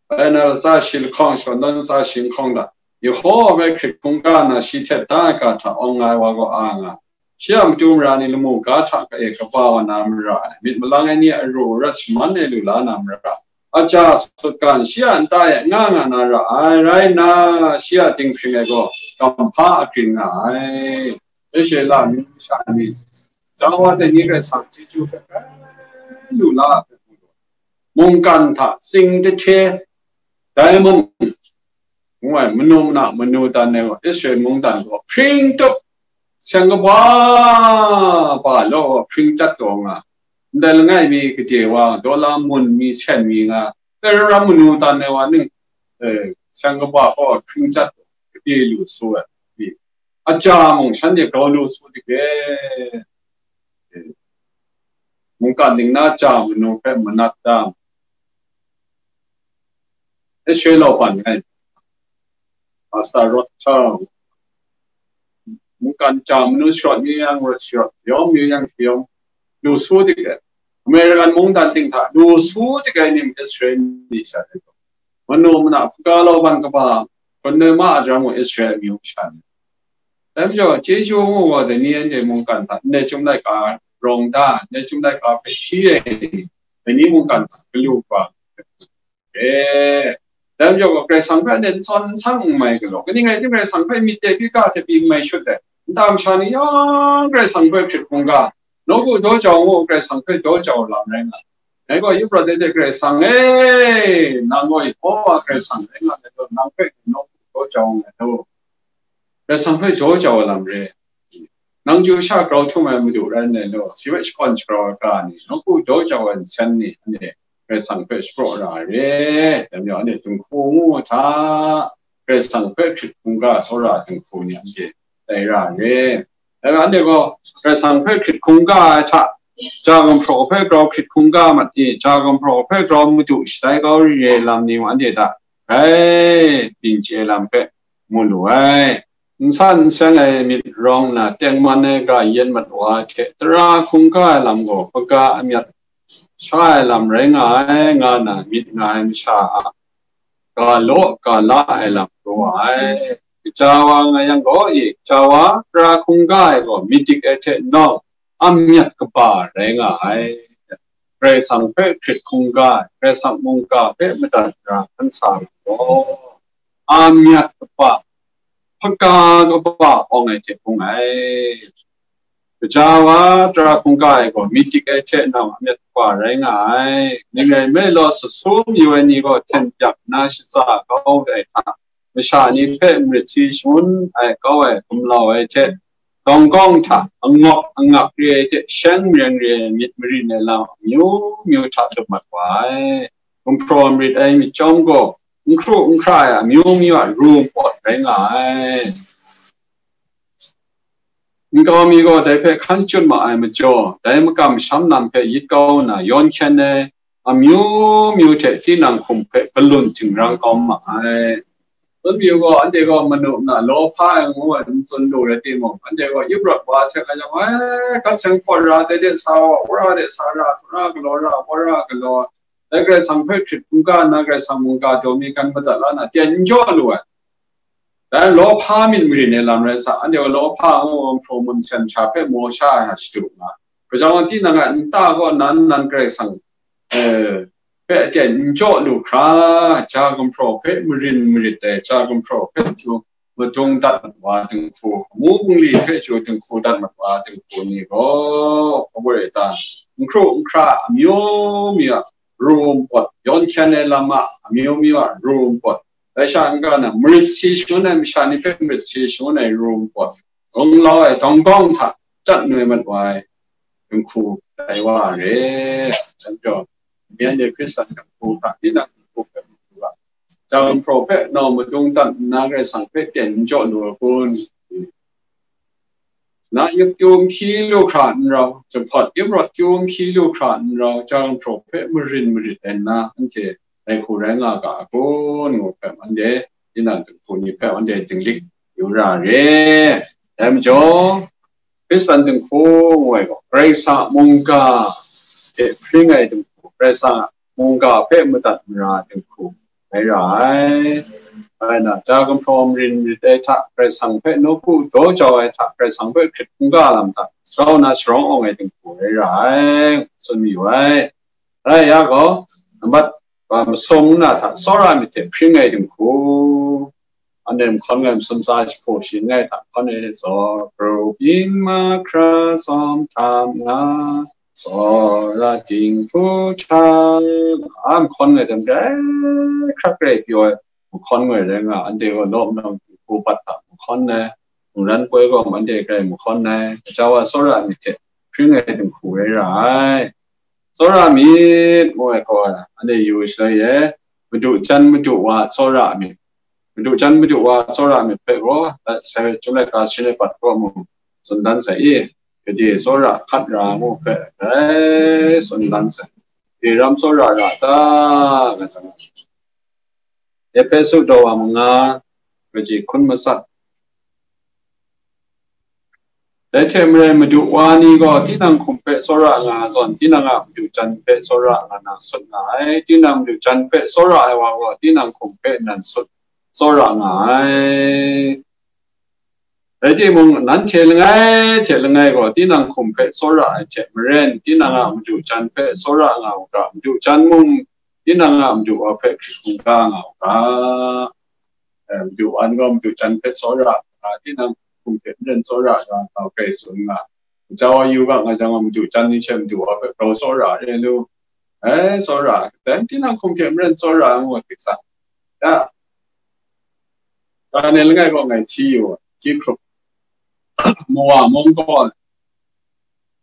Bai na tsa shi lahkawng, shaw nawn tsa shi lahkawng hta, Yehowa hpe hkrit hkungga na shi htet da ai ga hta awng nga ai wa gaw a nga, shi a matu mara ni lamu ga hta ka e kaba wa na mara ai, myit malang ai ni a ru arat shaman e lu la na mara ai, aja sutgan shi a nta e nga nga na ra ai, rai nna, shi a dinghpring e gaw kamhpa agrin nga ai. Israela myu masha ni, Jawa dai ni Karai Kasang chyeju hpe lu la ai hpe mu lu, mungkan hta tsing dahte, dai mung, ngu ai, manu mana manu dan ai gaw, Israel mungdan gaw hpring tup, seng kaba ba law gaw hpring chyat taw nga, ndai langai mi gade wa, dawla mun mi sen mi nga, dai ram manu dan ai wa ning, eh, seng kaba gaw hpring chyat taw, gade lu su ai, aja mung shanhte grau lu su dike. Mungkan ning na ja manu hpe manat dam. Israel ban ngai, Pastor Rot Chang, mungkan ja manu sharawt yu yang, rawt sharawt, yawm yu yang, yawm, lu su dik ai. American mungdan ting hta lu su dik ai nim Israel ni sha ai. Manu mana hpaga law ban kaba, hkun noi ma a jang mung Israel amyu masha ni. Dai majaw, chyeju ngu gaw, dai ni anhte mungkan hta, ndai chyum laika rawng da, ndai chyum laika hpe hti ai, dai ni mungkan hta galu kaba, e, dai majaw gaw, Karai Kasang hpe anhte n tsawn n sang n mai galaw, kaning rai tim, Karai Kasang hpe myit de pyi ga hte pyi n mai shut ai, nta masha ni yawng Karai Kasang hpe hkrit hkungga, nawku daw jau ngu, Karai Kasang hpe daw jau lam rai nga ai. Ngai gaw yu prat de de, Karai Kasang e, nang gaw Yehowa Karai Kasang rai nga ai gaw, nang hpe nawku daw jau nngai law, Karai Kasang hpe daw jau ai lam re. Nang chyu sha grau htum ai Madu rai nngai law, shi hpe shakawn shagrau ai ga ni, nawku daw jau ai nsen ni, anhte Karai Kasang hpe shapraw ra ai re. Dai majaw, anhte dinghku ngu hta, Karai Kasang hpe hkrit hkungga tsawra dinghku ni anhte tai ra ai re. Dai anhte gaw Karai Kasang hpe hkrit hkungga ai hta, ja gumhpraw hpe grau hkrit hkungga mat i, ja gumhpraw hpe grau madu shatai kau re ai lam ni mung anhte hta grai byin chye ai lam hpe mu lu ai. N san n seng ai myit rawng nna, tengman ai ga yen mat wa ai hte, tara hkungga ai lam gaw hpaga amyat sha ai lam rai nga ai, nga nna myit nga ai masha a ga law ga la ai lam rai nga ai. Kaja wa nga yang gaw, e, kaja wa tara hkungga ai gaw myit dik ai hte nawng, amyat kaba rai nga ai. Karai Kasang hpe hkrit hkungga ai, Karai Kasang mungga hpe madat ra hkan sa ai gaw, amyat kaba, hpaga kaba awng ai hte hkung ai. Kaja wa tara hkungga ai gaw myit dik ai hte nawng amyat kaba rai nga ai. Ning rai nme law, sasum yu ai ni gaw hten pyak nna shatsa kau ai hta, masha ni hpe marit si shangun ai kau ai gumlau ai hte, dawng kawng hta angawk angak re ai hte, sheng mareng re ai myit marin ai lam amyu myu hta lup mat wa ai. Gumhpraw marit ai myit chyawm gaw, n hkru n hkra ai amyu myu a ru npawt rai nga ai. Nkau mi gaw dai hpe hkan chyut ma ai majaw, dai makam masham lam hpe yit kau nna yawn hkyen ai, amyu myu hte tinang hkum hpe galun jingrang kau ma ai. Tsun yu gaw, anhte gaw manu na lawhpa ai ngu ai n tsun lu rai timung, anhte gaw ip rawt wa hte nga jang, ai, gat seng hpawt ra, de de sa wa, wora de sa ra, tura galaw ra, wora galaw, dai Karai Kasang hpe hkrit hkungga nna, Karai Kasang mungga daw mi gan madat la na, tyen n jaw lu ai. Dai lawhpa myit marin ai lam rai sa, anhte gaw lawhpa ngu ai hpraw mun sen hta hpe maw sha ai hta shadu nga. Gaw jang, tinang a nta gaw nan nan Karai Kasang, eh, hpe tyen n jaw lu hkra, ja gumhpraw hpe marin marit ai, ja gumhpraw hpe chyu madung dat mat wa dinghku, amu bungli hpe chyu dinghku dat mat wa dinghku ni gaw, awu re ta, n hkru n hkra amyu myu a ru npawt, yawn hkyen ai lam a amyu myu a ru npawt, dai sha n-ga na, marit si shangun ai masha ni hpe marit si shangun ai ru npawt, rung lau ai dawng gawng hta chyat noi mat wa ai dinghku tai wa re. Chan jaw, myen de Hkristan dinghku hta tinang dinghku hpe matu ga, ja gumhpraw hpe nau madung dat nna Karai Kasang hpe tyen n jaw lu ai kun? Na yup kyu n hpyi lu hkra n rau, jahpawt ip rawt kyu n hpyi lu hkra n rau, ja gumhpraw hpe marin marit ai nna, anhte dai hku rai nga ga a kun? Ngu hpe, anhte tinang dinghku ni hpe anhte dinglik yu ra re. Dai majaw, Hkristan dinghku ngu ai gaw, Karai Kasang a mungga hte hpring ai dinghku, Karai Kasang a mungga hpe madat mara dinghku rai ra ai. Rai na, ja gumhpraw marin marit ai hta, Karai Kasang hpe nawku daw jau ai hta, Karai Kasang hpe hkrit hkungga lam hta grau na sharawng awng ai dinghku rai ra ai, tsun mayu ai. Rai ya gaw, nambat, a, masum nna hta tsawra myit hte hpring ai dinghku, anhte mahkawn ngai masum tsa jahku shayin ngai hta hkawn ai zaw, Pru byin mahkra tsawm htam nga, tsawra dinghku hta, a mahkawn ngai dam rai hkrak rai pyaw ai, mahkawn ngai rai nga, anhte gaw law nlang dinghku bat hta mahkawn ai, mungran poi gaw anhte grai mahkawn ai, gaja wa tsawra myit hte hpring ai dinghku rai ra ai. Tsawra myit ngu ai gaw, anhte yu shaloi e, madu jan madu wa tsawra myit. Madu jan madu wa tsawra myit hpe gaw, sai Chyum laika shin ai bat gaw mung tsun dan sai i, gade tsawra hkat ra ngu hpe grai tsun dan sai. Gade ram tsawra ra ta, nga jang, Ehpesu daw wa manga, kaji hkun matsat. Dai hte maren, madu wa ni gaw tinang hkum hpe tsawra nga ai zawn, tinang a madu jan hpe tsawra nga na sut nga ai. Tinang madu jan hpe tsawra ai wa gaw, tinang hkum hpe nan sut tsawra nga ai. Rai timung, nanhte langai hte langai gaw tinang hkum hpe tsawra ai hte maren, tinang a madu jan hpe tsawra nga u ga, madu jan mung tinang a madu wa hpe hkrit hkungga nga u ga. Eh, madu wa ni gaw madu jan hpe tsawra nga, tinang hkum hte maren tsawra nga, nga u ga, tsun nga. Gaja wa yu ga nga jang, madu jan ni hte madu wa hpe grau tsawra re lu. Eh, tsawra, dan tinang hkum hte maren tsawra ngu ai hte sa. Ya, dan e langai gaw ngai hti yu, hti hkrup. Mawa mung gaw,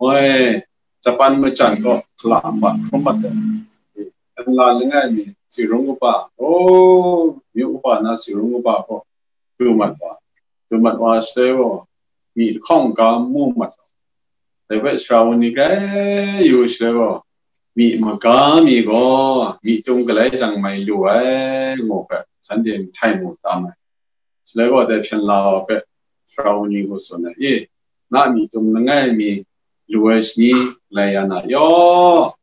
moi, Japan majan gaw hkala mbat hkrum mat ai. Nla langai mi, si rung kaba, oh, myu kaba na si rung kaba gaw, du mat wa, du mat wa shaloi gaw, myi lahkawng ga mu mat wa, dai hpe sara wun ni grai yu shaloi gaw, myi maga mi gaw, myi tum galai jang mai lu ai, ngu hpe, shanhte htai mu tam ai. Shaloi gaw, dai hpyen la wa hpe sara wun ni gaw tsun ai, e, na myi tum langai mi lu ai shani, galai ya na yaw,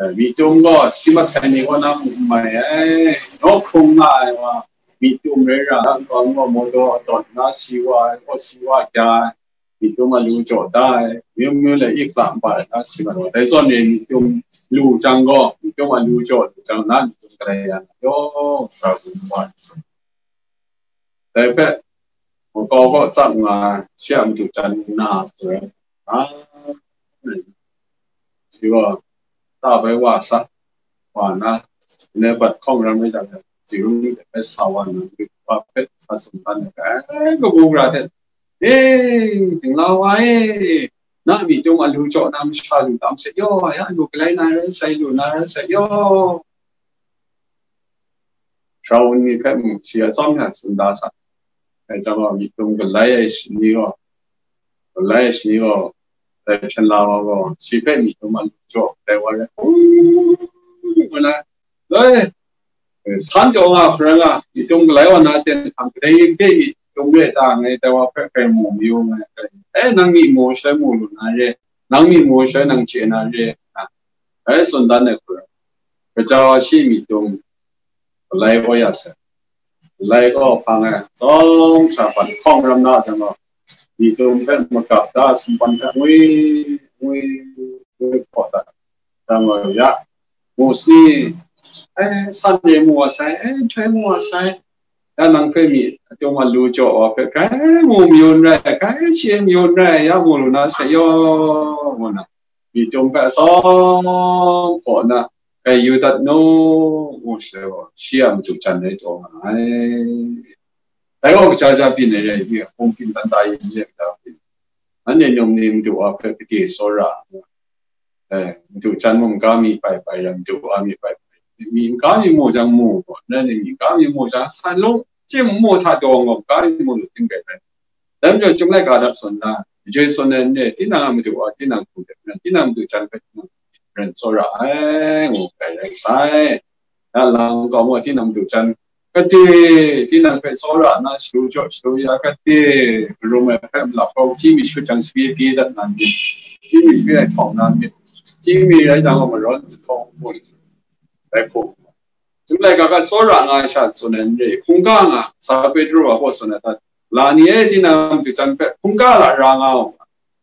Eh, myi tum gaw si mat sai ni kaw na mung n mai ai, nawk hkrung nga ai wa, myi tum rai ra, nang gaw mawdaw a tawn na si wa ai, gaw si wa kya ai, myi tum a lu jaw da ai, myu myu le ik la npa ai na si mat wa, dai zawn e myi tum lu jang gaw, myi tum a lu jaw lu jang, na myi tum galai ya na yaw, sa gun wa ai. Dai hpe, makau kaw tsap nga ai, shi a madu jan nna, a, shi gaw, ta bai wa sa, wa na, ne bat hkawng ram ai jang, si rung de bai sa wa na, wa hpe sa sum tan ai, ai, kabu gara hte, e, dingla wa e, na myi tum a lu jaw na masha lu tam se yaw, ya lu galai na rai sai, lu na rai sai yaw. Sara wun ni hpe mung shi a tsawm hta tsun da sa. Dai jang gaw, myi tum galai ai shani gaw, galai ai shani gaw, dai hpyen la wa gaw, shi hpe myi tum a lu jaw dai wa rai, u, ngu na, dai, San taw nga hpra nga, myitum galai wa na ten htam kadai yin hte myitum re ta ngai, dai wa hpe hkrai mu mayu ngai, eh, nang myi mu shaloi mu lu na re, nang myi mu shaloi nang chye na re, ai tsun dan ai hpra, kaja wa shi myitum, galai gaw ya sai. Galai gaw hpang ai, tsawm sha hpan hkawng ram na jang gaw, myitum hpe magap da, sumpan hpe ngwi, ngwi, ngwi hkaw dat. Dang gaw ya, mu sini, eh, san re mu wa sai, eh, nhtoi mu wa sai. Ya nang hpe mi, atum a lu jaw wa hpe, grai mu mayu n rai, grai chye mayu n rai, ya mu lu na sai yaw, ngu na, myitum hpe atsawm hkaw na, grai yu dat nu, ngu shi gaw, shi a madu jan rai taw nga ai. Dai gaw kaja ja byin ai rai ni, hpung byin dan da yin ni, kaja byin. Anhte num ni madu wa hpe gade tsawra, eh, madu jan mung ga mi pai pai rai, madu wa mi pai pai. Mi ga mi mu jang mu gaw, nan ni mi ga mi mu jang, san lung, chye mu hta daw gaw, ga mi mu lu ting rai rai. Dai majaw, Chyum laika hta tsun na, majoi tsun ai n re, tinang a madu wa, tinang hku de, tinang madu jan hpe, tinang jan tsawra ai, ngu rai rai sai. Ya lang kau mu, tinang madu jan, kade, tinang hpe tsawra na, shalu jaw, shalu ya, kade, karum ai hpe malap kau, chyi mi shut jang, sabi pyi dat na myit, chyi mi sabi ai htawng na myit, chyi mi rai jang gaw, marawn jahtawng bun, rai hku. Chyum laika hta tsawra nga ai sha tsun ai n re, hkungga nga, Sa Petru a baw tsun ai hta, la ni e, tinang madu jan hpe hkungga la ra nga u,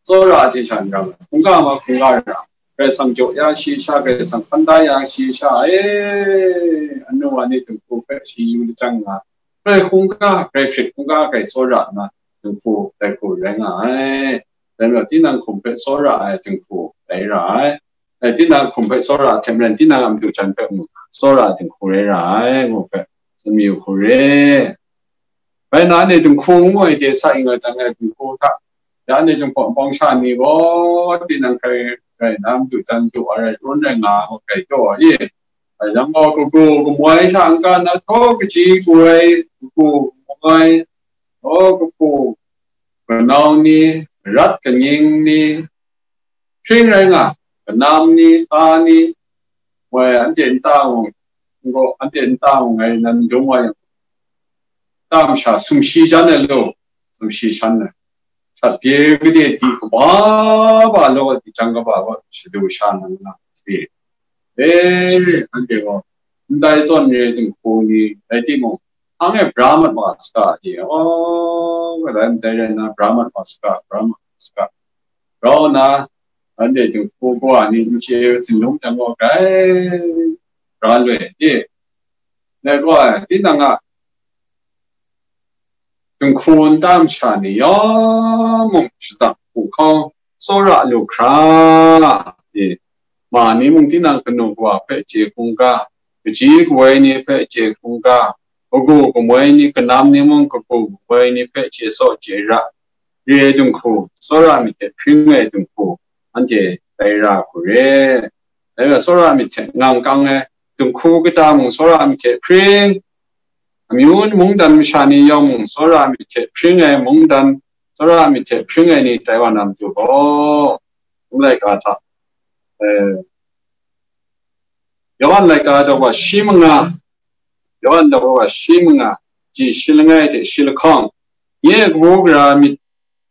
tsawra hte sha n ra nga, hkungga ma hkungga ra, Karai Kasang jaw ya shi sha, Karai Kasang hpan da ya shi sha, e, anu wa ni dinghku hpe shi yu lajang nga, Karai hkungga, Karai hkrit hkungga, Karai tsawra nna dinghku, dai hku rai nga ai. Dai majaw, tinang hkum hpe tsawra ai dinghku rai ra ai. Eh, tinang hkum hpe tsawra hte maren, tinang a madu jan hpe mung tsawra dinghku rai ra ai, ngu hpe tsun mayu hku re. Bai na, anhte dinghku ngu ai de sa ing ai jang, dinghku hta, ya anhte Jinghpaw Wunpawng sha ni gaw, tinang hkrai rai na, madu jan du ai rai, run rai nga ai hkrai taw i. Bai yang gaw, kagu kamwai sha n-ga na, htaw kaji kawai, kagu kamwai, htaw kagu kanau ni, rat kanying ni, hpring rai nga, kanam ni, ta ni, woi, anhte nta mung, n-gaw, anhte nta mung ngai nan dum wa yang, nta masha sumshi jan ai law, sumshi shan ai, sat pye gade di kaba ba law, di jang kaba ba, shadu sha nang na, di. E, anhte gaw, ndai zawn re dinghku ni, rai timung, hpang e bra mat wa saga, di, aw, kadai ndai rai nna, bra mat wa saga, bra mat wa saga. Grau nna, anhte dinghku kawa ni n chye tsinlung jang gaw, grai bra loi, di. Dai gaw, tinang a dinghku nta masha ni yawng mung shadang hku hkau tsawra lu hkra, e, ma ni mung tinang kanu kawa hpe chye hkungga, kaji kawai ni hpe chye hkungga, kagu kamwai ni, kanam ni mung kagu kamwai ni hpe chye saw chye ra, re ai dinghku, tsawra myit hte hpring ai dinghku, anhte tai ra hku re. Dai gaw, tsawra myit hte ngang kang ai dinghku kata mung tsawra myit hte hpring, amyu mungdan masha ni yawng mung tsawra myit hte hpring ai mungdan, tsawra myit hte hpring ai ni tai wa na matu gaw, Chyum laika hta, eh, Yawhan laika daw wa shi manga, Yawhan daw wa shi manga, ji shi langai hte shi lahkawng, nye kabu gara myit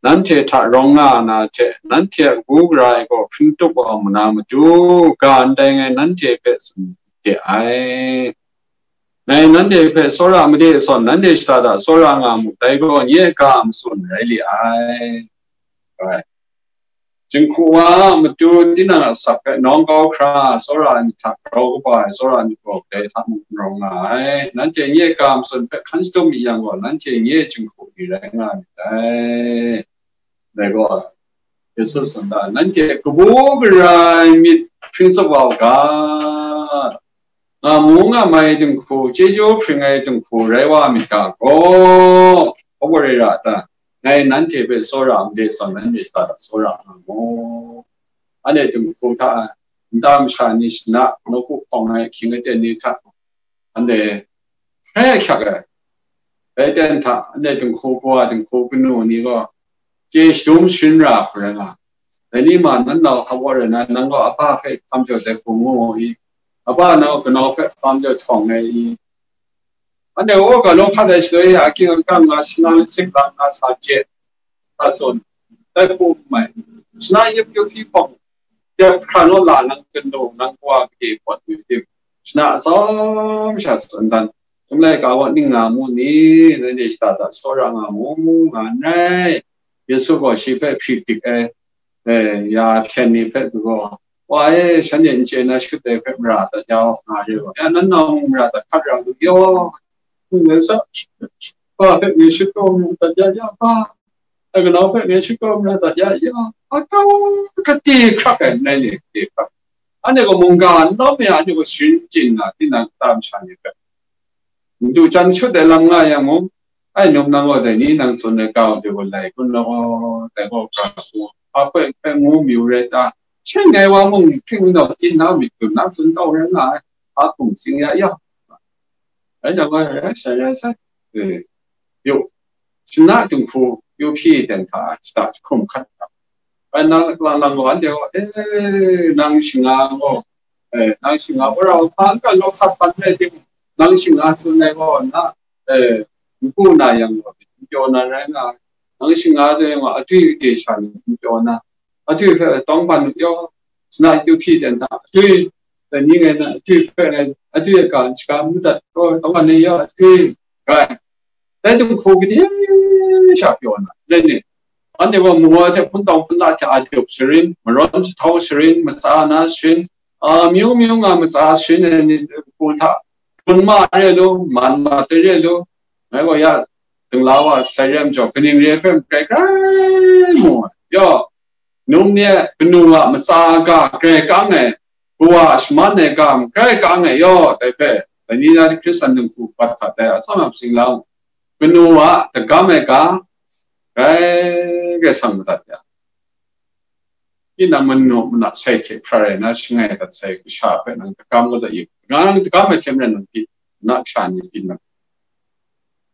nanhte hta rawng nga na hte, nanhte a kabu gara e gaw hpring tup wa mu na matu, ga ndai ngai nanhte hpe tsun de ai. Ngai nanhte hpe tsawra made zawn, nanhte shada da tsawra nga mu, dai gaw nye ga a matsun rai li ai. Right. Jinghku wa a matu tinang a asak hpe nawng kau hkra, tsawra ai myit hta grau kaba ai tsawra ai myit gaw kadai hta mung n rawng nga ai. Nanhte nye ga a matsun hpe hkan shatup mi yang gaw, nanhte nye jinghku ni rai nga myit dai. Dai gaw, Yesu tsun da, nanhte kabu gara ai myit hpring tsawp wa u ga, nga mu nga mai dinghku, chyeju hpring ai dinghku rai wa myit ga gaw, hpa wa rai ra ta? Ngai nanhte hpe tsawra made zawn, nanhte shada da tsawra nga mu. Anhte dinghku hta, nta masha ni shana, nawku hpawng ai ahkying aten ni hta, anhte hkrai ahkyak ai. Dai aten hta, anhte dinghku kawa, dinghku kanu ni gaw, chye shadum sharin ra hku rai nga. Dai ni ma, nanhte hpa wa rai na, nang gaw apa hpe hpa majaw dai hku ngu i? Apa nang kanau hpe hpa majaw htawng ai i? Anhte o ga law hkat ai shaloi, aking akang nga, shana sik lang nga, sa je, sa tsun, dai hku mai, shana yip yup hpyi hpawng, dep hkran naw la nang, kanu nang kawa gade pawt lu tim, shana atsawm sha tsun dan, Chyum laika gaw ning nga mu ni? Nanhte shada da tsawra nga mu, nga n rai. Yesu gaw shi hpe hpri dik ai, eh, ya hpyen ni hpe du gaw, "Wa e, shanhte n chye na shut ai hpe mara dat ya u," nga re gaw, "Ya, nan nau mung mara dat hkat ra lu yaw." Ngu ai sa, "Hpa hpe ngai shut kau mara dat ya ya, hpa? Ai kanau hpe ngai shut kau mara dat ya ya, hpa kau kate hkrak ai n rai ni, kate hkrak?" Anhte gaw mungga n lawm ai, anhte gaw sharin shachyen nga, tinang kata masha ni hpe, n du jan shut ai lam nga yang mung, ai num nang gaw dai ni nang tsun ai ga de gaw lai kun law, dai gaw ga hku, hpa hpe hpe ngu mayu rai ta? Hten ai wa mung hpring nau tin na myit dun na tsun kau rai nga ai, a hkum tsing ya ya. Rai jang gaw, rai sai, rai sai. Eh, yu, shana dinghku yu hpyi ten hta, shada jahkum hkat hta. Bai nang lang lang gaw, anhte gaw, "Eh, nang shinga gaw, eh, nang shinga gaw, rau hpa n kan law hkat ban rai tim, nang shinga tsun ai gaw, na, eh, n ku na yang gaw, n pyaw na rai nga ai. Nang shinga dai yang gaw, atwi gade sha ni n pyaw na, atwi hpe tawng ban u yaw, shana yu hpyi ten hta, atwi, eh, ni ngai na, atwi hpe ngai, atwi a ga n shaga n madat gaw, tawng ban ai yaw, atwi, rai." Dai dinghku gade sha pyaw na, rai ni? Anhte gaw mawa hte hpun tawng hpun la hte a dup sharin, marawn jahtau sharin, matsa na sharin, a, myu myu nga matsa sharin ai ni hku hta, hpun ma re lu, man ma re lu, ngai gaw ya dingla wa sai re ai majaw, kaning re ai hpe makrai krai mu ai. Yaw, num ni e kanu a matsa ga grai kang ai, kawa a shaman ai ga grai kang ai yaw, dai hpe, dai ni na Hkristan dinghku bat hta dai atsawm a singlang, kanu a dagam ai ga grai grai sang madat ya. Tinang manu mana sai hte hpra rai na shangai dat sai kasha hpe nang dagam kau dat yu. Nang dagam ai hte maren nang pyi, na kasha ni pyi nang,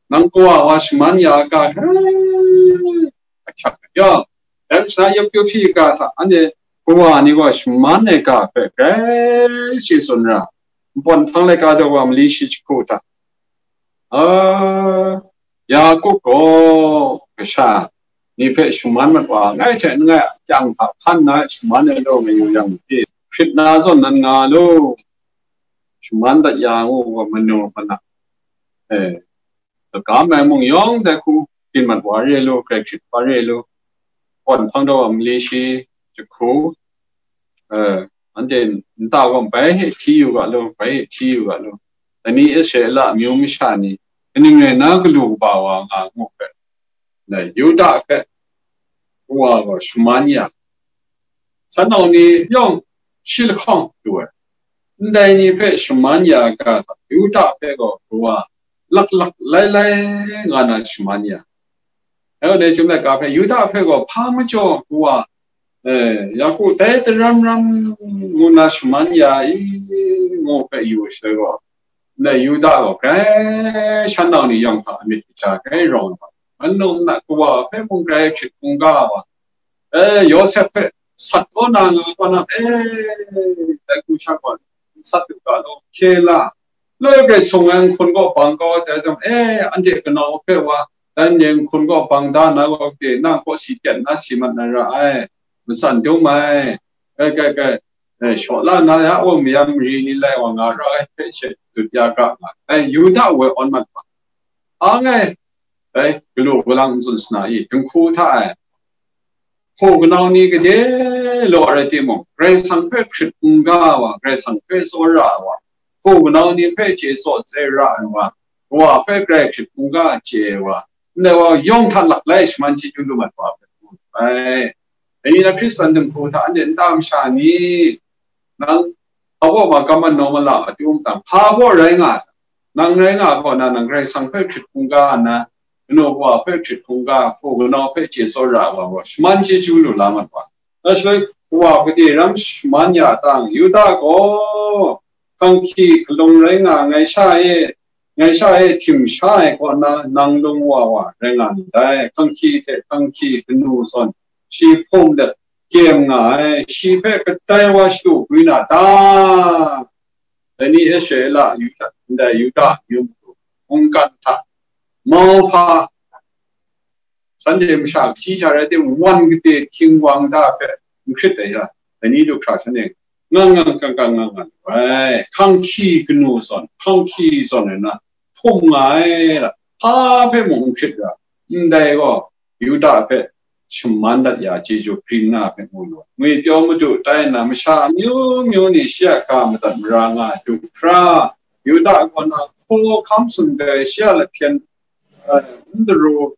nang kawa wa shaman ya ga grai ahkyak ai. Yaw, dai shana yawp yawp hpyi ga hta, anhte kawa ni gaw shaman ai ga hpe grai shi tsun ra, npawt nhpang laika daw wa mali shi jahku hta, a, Yakup gaw kasha ni hpe shaman mat wa, ngai hte n ngai a, kyang hta hkan na shaman ai law mayu yang, hkrit na zawn nan nga lu, shaman dat ya ngu gaw, manu mana, eh, dagam ai mung yawng dai hku, byin mat wa re lu, grai hkrit wa re lu, npawt nhpang daw wa mali shi jahku, eh, anhte nta gaw bai hte hti yu ga lu, bai hte hti yu ga lu. Dai ni Israela amyu masha ni, kaning rai na galu kaba wa nga ngu hpe, dai Yuda hpe kawa gaw shaman ya, san nau ni yawng shi lahkawng du ai. Ndai ni hpe shaman ya ga hta, Yuda hpe gaw kawa laklak lailai nga na shaman ya. Dai gaw, dai chyum laika hpe Yuda hpe gaw hpa majaw kawa, eh, Yaku dai daram ram ngu na shaman ya i, ngu hpe yu ai shaloi gaw, ndai Yuda gaw grai shan nau ni yawng hta myit kaja grai rawng ai wa, manu nna kawa hpe mung grai hkrit hkungga ai wa, eh, Yawsep hpe sat kau na nga kaw na, eh, dai hku sha gaw, sat u ga law, hkye la, loi grai sung ai nhkun gaw bang kau ai dai jang, eh, anhte kanau hpe wa, dai ni nhkun gaw bang da na gaw, gade nang kaw si kyat na si mat na ra ai, matsan dum ai, kai, kai, kai, eh, shaw la na ya, wung mayam mari ni lai wa nga ra ai hpe she dut ya ga nga ai, Yuda woi awn mat wa, ang ai, dai galu galang n tsun sa na i, dinghku hta e, hpaw kanau ni gade law rai timung, Karai Kasang hpe hkrit hkungga ai wa, Karai Kasang hpe tsawra ai wa, hpaw kanau ni hpe chye tsaw chye ra ai wa, Kawa hpe grai hkrit hkungga chye ai wa, ndai wa yawng hta laklai shaman chyeju lu mat wa hpe, ai, dai ni na Hkristan dinghku hta anhte nta masha ni, nang hpa baw magam manaw mala a tu mung, hpa baw rai nga, nang rai nga kaw na, nang Karai Kasang hpe hkrit hkungga nna, kanu kawa hpe hkrit hkungga, hpaw kanau hpe chye tsawra ai wa gaw, shaman chyeju lu la mat wa. Dai shaloi, kawa gade ram shaman ya tang, Yuda gaw, hkangki hkalung rai nga, ngai sha e, ngai sha e htim sha ai kaw na, nang lung wa wa rai nga ndai, hkangki hte hkangki kanu zawn, shi hpung let, kyem nga ai, shi hpe kadai wa shadu gwi na ta? Dai ni Israela, Yuda, ndai Yuda amyu matu, mungkan hta, mau hpa, shanhte masha kaji sha rai timung, wan kade hkying wang da hpe n hkrit ai sha, dai ni du hkra shanhte ngang ngang kang kang nga nga lu ai, hkang hkyi kanu zawn, hkang hkyi zawn ai na, hpung nga ai la, hpa hpe mung n hkrit ra, ndai gaw, Yuda hpe shaman dat ya chyeju grin na hpe mu lu ai. Ngwi pyaw madu tai nna, masha amyu myu ni shi a ga madat mara nga ai du hkra, Yuda kaw na hkaw hkam tsun ai shi a lahpyen, eh, n daru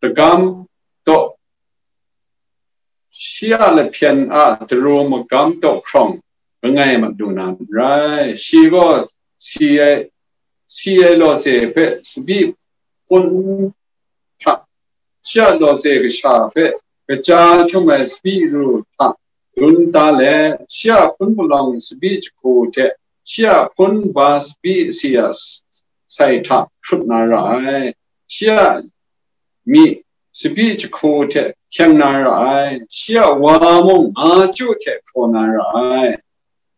dagam daw, shi a lahpyen a daru magam daw hkrawng langai mat lu na n rai. Shi gaw si ai, si ai lawze hpe sabi hpun hta, shi a lawze kasha hpe kaja htum ai sabi ru hta dun da let, shi a hpun palawng sabi jahku hte shi a hpun ba sabi asi a sai hta hkrut na ra ai. Shi a myi sabi jahku hte hkyeng na ra ai. Shi a wa mung nga chyu hte hkraw na ra ai.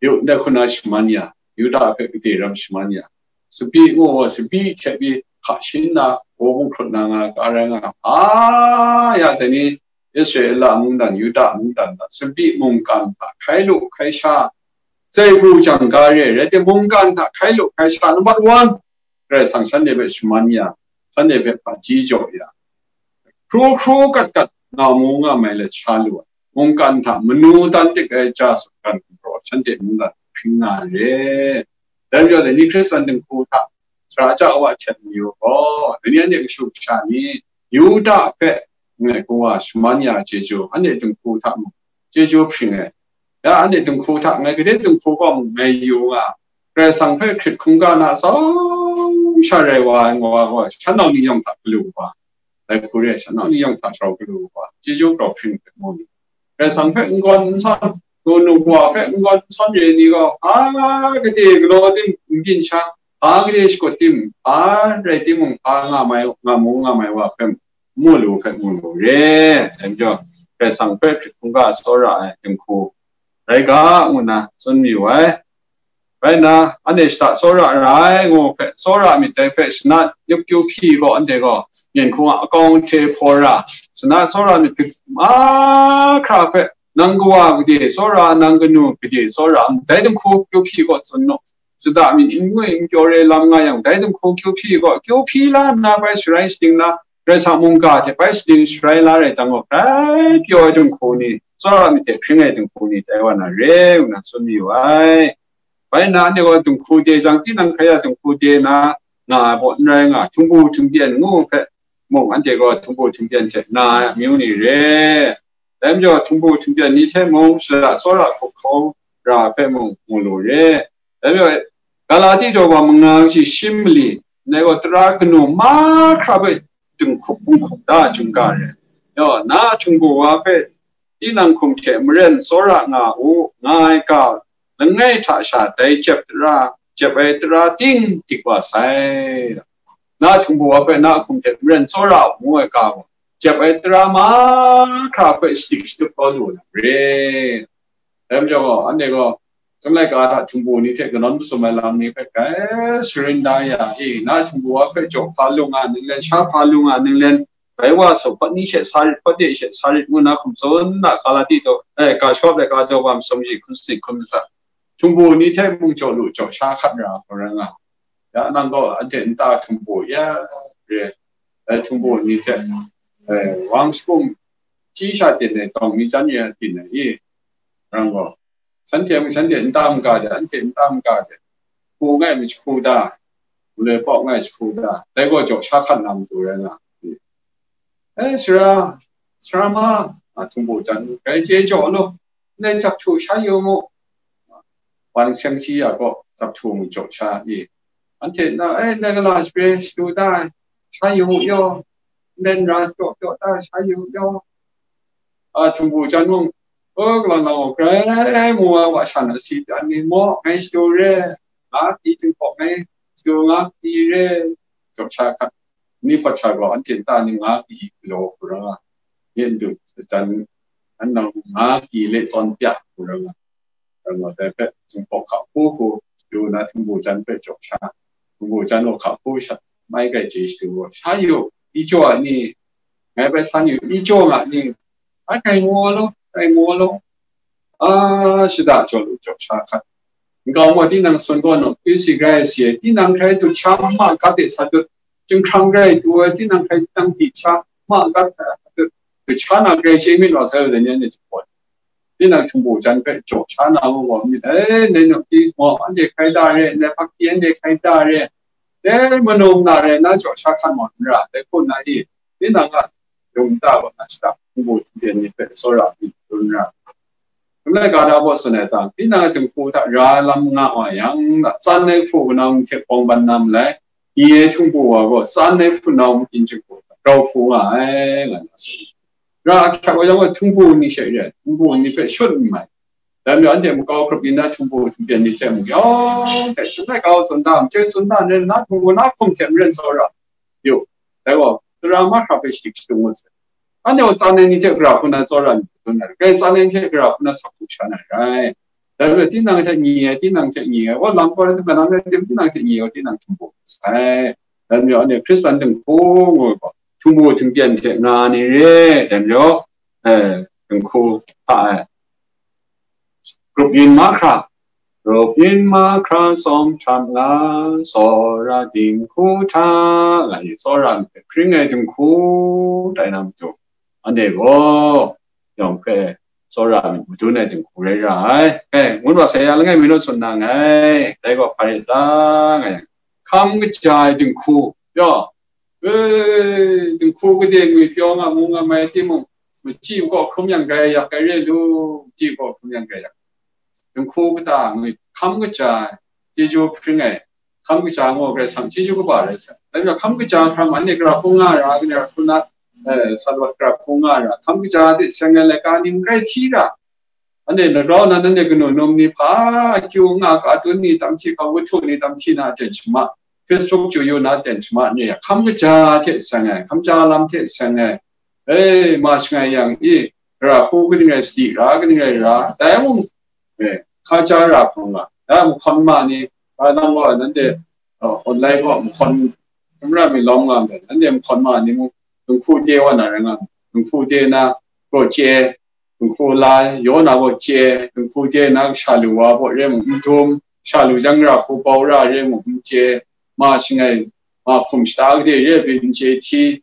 Yu, ndai hku na shaman ya, Yuda hpe gade ram shaman ya, sabi ngu gaw, sabi hte pyi hka shin na, hpaw hkrut na nga, ka rai nga, a ya dai ni, Israela mungdan, Yuda mungdan hta, sabi mungkan hta hkai lu hkai sha, zai pru jang ga re, rai timung, mungkan hta hkai lu hkai sha, number one, Karai Kasang shanhte hpe shaman ya, shanhte hpe hpaji jaw ya, hkru hkru kat kat nga mu nga mai let sha lu ai, mungkan hta manu dan tik ai ja sutgan gumhpraw shanhte mungdan hpring nga ai re. Dai majaw, dai ni Hkristan dinghku hta sara ja wa hten mayu gaw, dai ni anhte kashu kasha ni Yuda hpe ngai kawa shaman ya chyeju, anhte dinghku hta mung chyeju hpring ai. Ya, anhte dinghku hta ngai gade dinghku kaw mung ngai yu nga, Karai Kasang hpe hkrit hkungga na tsawm sha rai wa ai wa gaw, shan nau ni yawng hta galu wa, dai hku re, shan nau ni yawng hta grau galu wa, chyeju grau hpring hpe mu lu. Karai Kasang hpe n-gawn n-sawn, nu wa hpe n-gawn n-sawn re ni gaw, hpa gade galaw tim n byin sha, hpa gade shakut tim, hpa rai timung, hpa nga mai, nga mu nga mai wa hpe mu lu hpe mu lu re. Dai majaw, Karai Kasang hpe hkrit hkungga tsawra ai dinghku rai ga, ngu nna tsun mayu ai. Rai nna, anhte shada tsawra ra ai ngu hpe, tsawra myit dai hpe, shana nyup kyu hpyi gaw, anhte gaw myen hkung a akawng hte hpaw ra, shana tsawra myit mahkra hpe, nang kawa gade tsawra, nang kanu gade tsawra, dai dinghku kyu hpyi gaw tsun naw. Shada myit n ngwi n pyaw re lam nga yang, dai dinghku kyu hpyi gaw, kyu hpyi la nna bai sharai shaning na, Karai Kasang mungga hte bai shaning sharai la rai jang gaw, grai pyaw ai dinghku ni, tsawra myit hte hpring ai dinghku ni, tai wa na re, ngu na tsun mayu ai. Bai nna, anhte gaw dinghku de jang, tinang hkrai a dinghku de na, nga ai baw n rai nga, htingbu htingpyan ngu hpe mung, anhte gaw htingbu htingpyan hte na ai amyu ni re. Dai majaw, htingbu htingpyan ni hte mung, shada tsawra hkup hkawng ra hpe mung, mu lu re. Dai majaw, Galati daw wa manga kashi shi mali, ndai gaw tara kanu mahkra hpe dinghku hpung hkup da chyum ga re. Yaw, na htingbu wa hpe tinang hkum hte maren tsawra nga u, nga ai ga langai hta sha dai jep tara, jep ai tara ting dik wa sai. Na htingbu wa hpe na hkum hte maren tsawra u ngu ai ga gaw, jep ai tara mahkra hpe shadik shatup kau lu na re. Dai majaw gaw, anhte gaw, chyum laika hta htingbu ni hte kanawn mazum ai lam ni hpe grai sharin da ya i, na htingbu wa hpe jaw hpa lu nga ninglen, sha hpa lu nga ninglen, bai wa saw hpawt ni she sa rit, hpawt de she sa rit, ngu na hkum tsun na, Galati daw, eh, ga shawp laika daw wa masum shi hkun sanit hkun matsat, htingbu ni hte mung jaw lu jaw sha hkat ra hkau rai nga. Ya nang gaw anhte nta htingbu ya re, dai htingbu ni hte, eh, wang shakum chyi sha ten ai, tawng mi jan ya ten ai i, nang gaw, shanhte mung shanhte nta maga de, anhte nta maga de, hku ngai mi jahku da, galoi pawk ngai jahku da, dai gaw jaw sha hkat na matu rai nga. Eh, sara, sara ma, a, htingbu jan, grai chye jaw law, ndai jahku sha yu mu. Wan seng si ya gaw, jahku mu jaw sha i. Anhte na, eh, ndai gala shape shadu da, sha yu mu yaw, ndai nra jaw jaw da, sha yu mu yaw. A, htingbu jan mung, o, kalang lang gaw, grai mu wa, wa sha na si pyan ni maw, ngai shadu re, nga pyi htingkawk ngai shadu nga pyi re, jaw sha hkat, ni hpawt sha gaw, anhte nta ni nga pyi galaw hku ra nga, myen du jan, an nang nga pyi le tsawn pya hku ra nga, rai nga, dai hpe, htingkawk hka hku hku, du na htingbu jan hpe jaw sha, Ngu jan gaw hka hku shat mai grai chye shadu gaw, sha yu, i jaw a ni, ngai bai san yu, i jaw nga ni, a, grai mu law, grai mu law, a, shada jaw lu jaw sha hkat. Nkau maw, tinang sun gaw nawk, yu si grai si ai, tinang hkrai dut sha ma gat de sa dut, jinghkrang grai du ai, tinang hkrai tinang di sha ma gat sa dut, dut sha na grai chye myit wa sai u dai ni, anhte jahpaw. Tinang htumbu jan hpe jaw sha na u wa myit, e, ndai nawk di gaw, anhte hkrai da re, ndai hpakdi anhte hkrai da re, dai manu na re na jaw sha hkan wa n ra, dai hku na i, tinang a lung ta wa na shada, htumbu htumpyan ni hpe tsawra myit dun ra. Hkum lai ga da baw tsun ai ta, tinang a dinghku hta ra lam nga wa yang, tsan ai hpu kanau hte bawng ban na malai, nye htumbu wa gaw tsan ai hpunau makin jahku grau hpu nga ai, nga na tsun. Ra ahkyak wa yang gaw, htumbu ni she re ai, htumbu ni hpe shut n mai. Dai majaw, anhte makau grup yin na htumbu htumpyan ni hte mung yawng hte, chyum ai kau tsun da, machyoi tsun da, nre na htumbu na hkum hte maren tsawra yu. Dai gaw, tara mahkra hpe shadik shadung ngut sai. Anhte gaw tsan ai ni hte gara hku na tsawra myit dun ai, grai tsan ai ni hte gara hku na sak hku sha na rai. Dai majaw, tinang hte nye ai, tinang hte nye ai, wa lam gaw rai tim, kanang rai tim, tinang hte nye ai, tinang htumbu sai. Dai majaw, anhte Hkristan dinghku ngu gaw, htumbu htumpyan hte nga ni re, dai majaw, eh, dinghku hta ai. Grup yin mahkra, grup yin mahkra tsawm htam nga, tsawra dinghku hta, nga i tsawra myit hpe hpring ai dinghku tai na matu, anhte gaw yawng hpe tsawra myit madun ai dinghku rai ra ai. E, ngut wa sai ya langai mi naw tsun na nngai, dai gaw hpa rai ta, nga yang, hkam kaja ai dinghku, yaw, e, dinghku gade ngwi pyaw nga mu nga mai timung, machyi makaw hkrum yang grai yak ai re lu, machyi makaw hkrum yang grai yak. Dinghku kata ngwi hkam kaja ai, chyeju hpring ai, hkam kaja gaw Karai Kasang chyeju kaba rai sai. Dai majaw hkam kaja hkra ma, anhte gara hku nga ra, gara hku na, eh, salawt gara hku nga ra, hkam kaja hte seng ai laika ni n rai hti ra. Anhte na grau na, nanhte kanu num ni hpa, akyu nga, katun ni tam hti, hkau wahtu ni tam hti na ten shama, Facebook chyu yu na ten shama ni, hkam kaja hte seng ai, hkam ja lam hte seng ai, e, ma shangai yang i, gara hku kaning rai sadi ra, kaning rai ra, dai mung, e, hka ja ra hkrum nga, dai mung hkawn ma ni, a, nang gaw nanhte, uh, online gaw nhkawn hkrum ra mi lawm nga ndai, anhte nhkawn ma ni mung, dinghku de wa na rai nga, dinghku de na gaw chye, dinghku la yaw na gaw chye, dinghku de na sha lu wa gaw re mung n dum, sha lu jang ra hku bau ra re mung n chye, ma shangai, ma hkum shata gade re pyi n chye hti,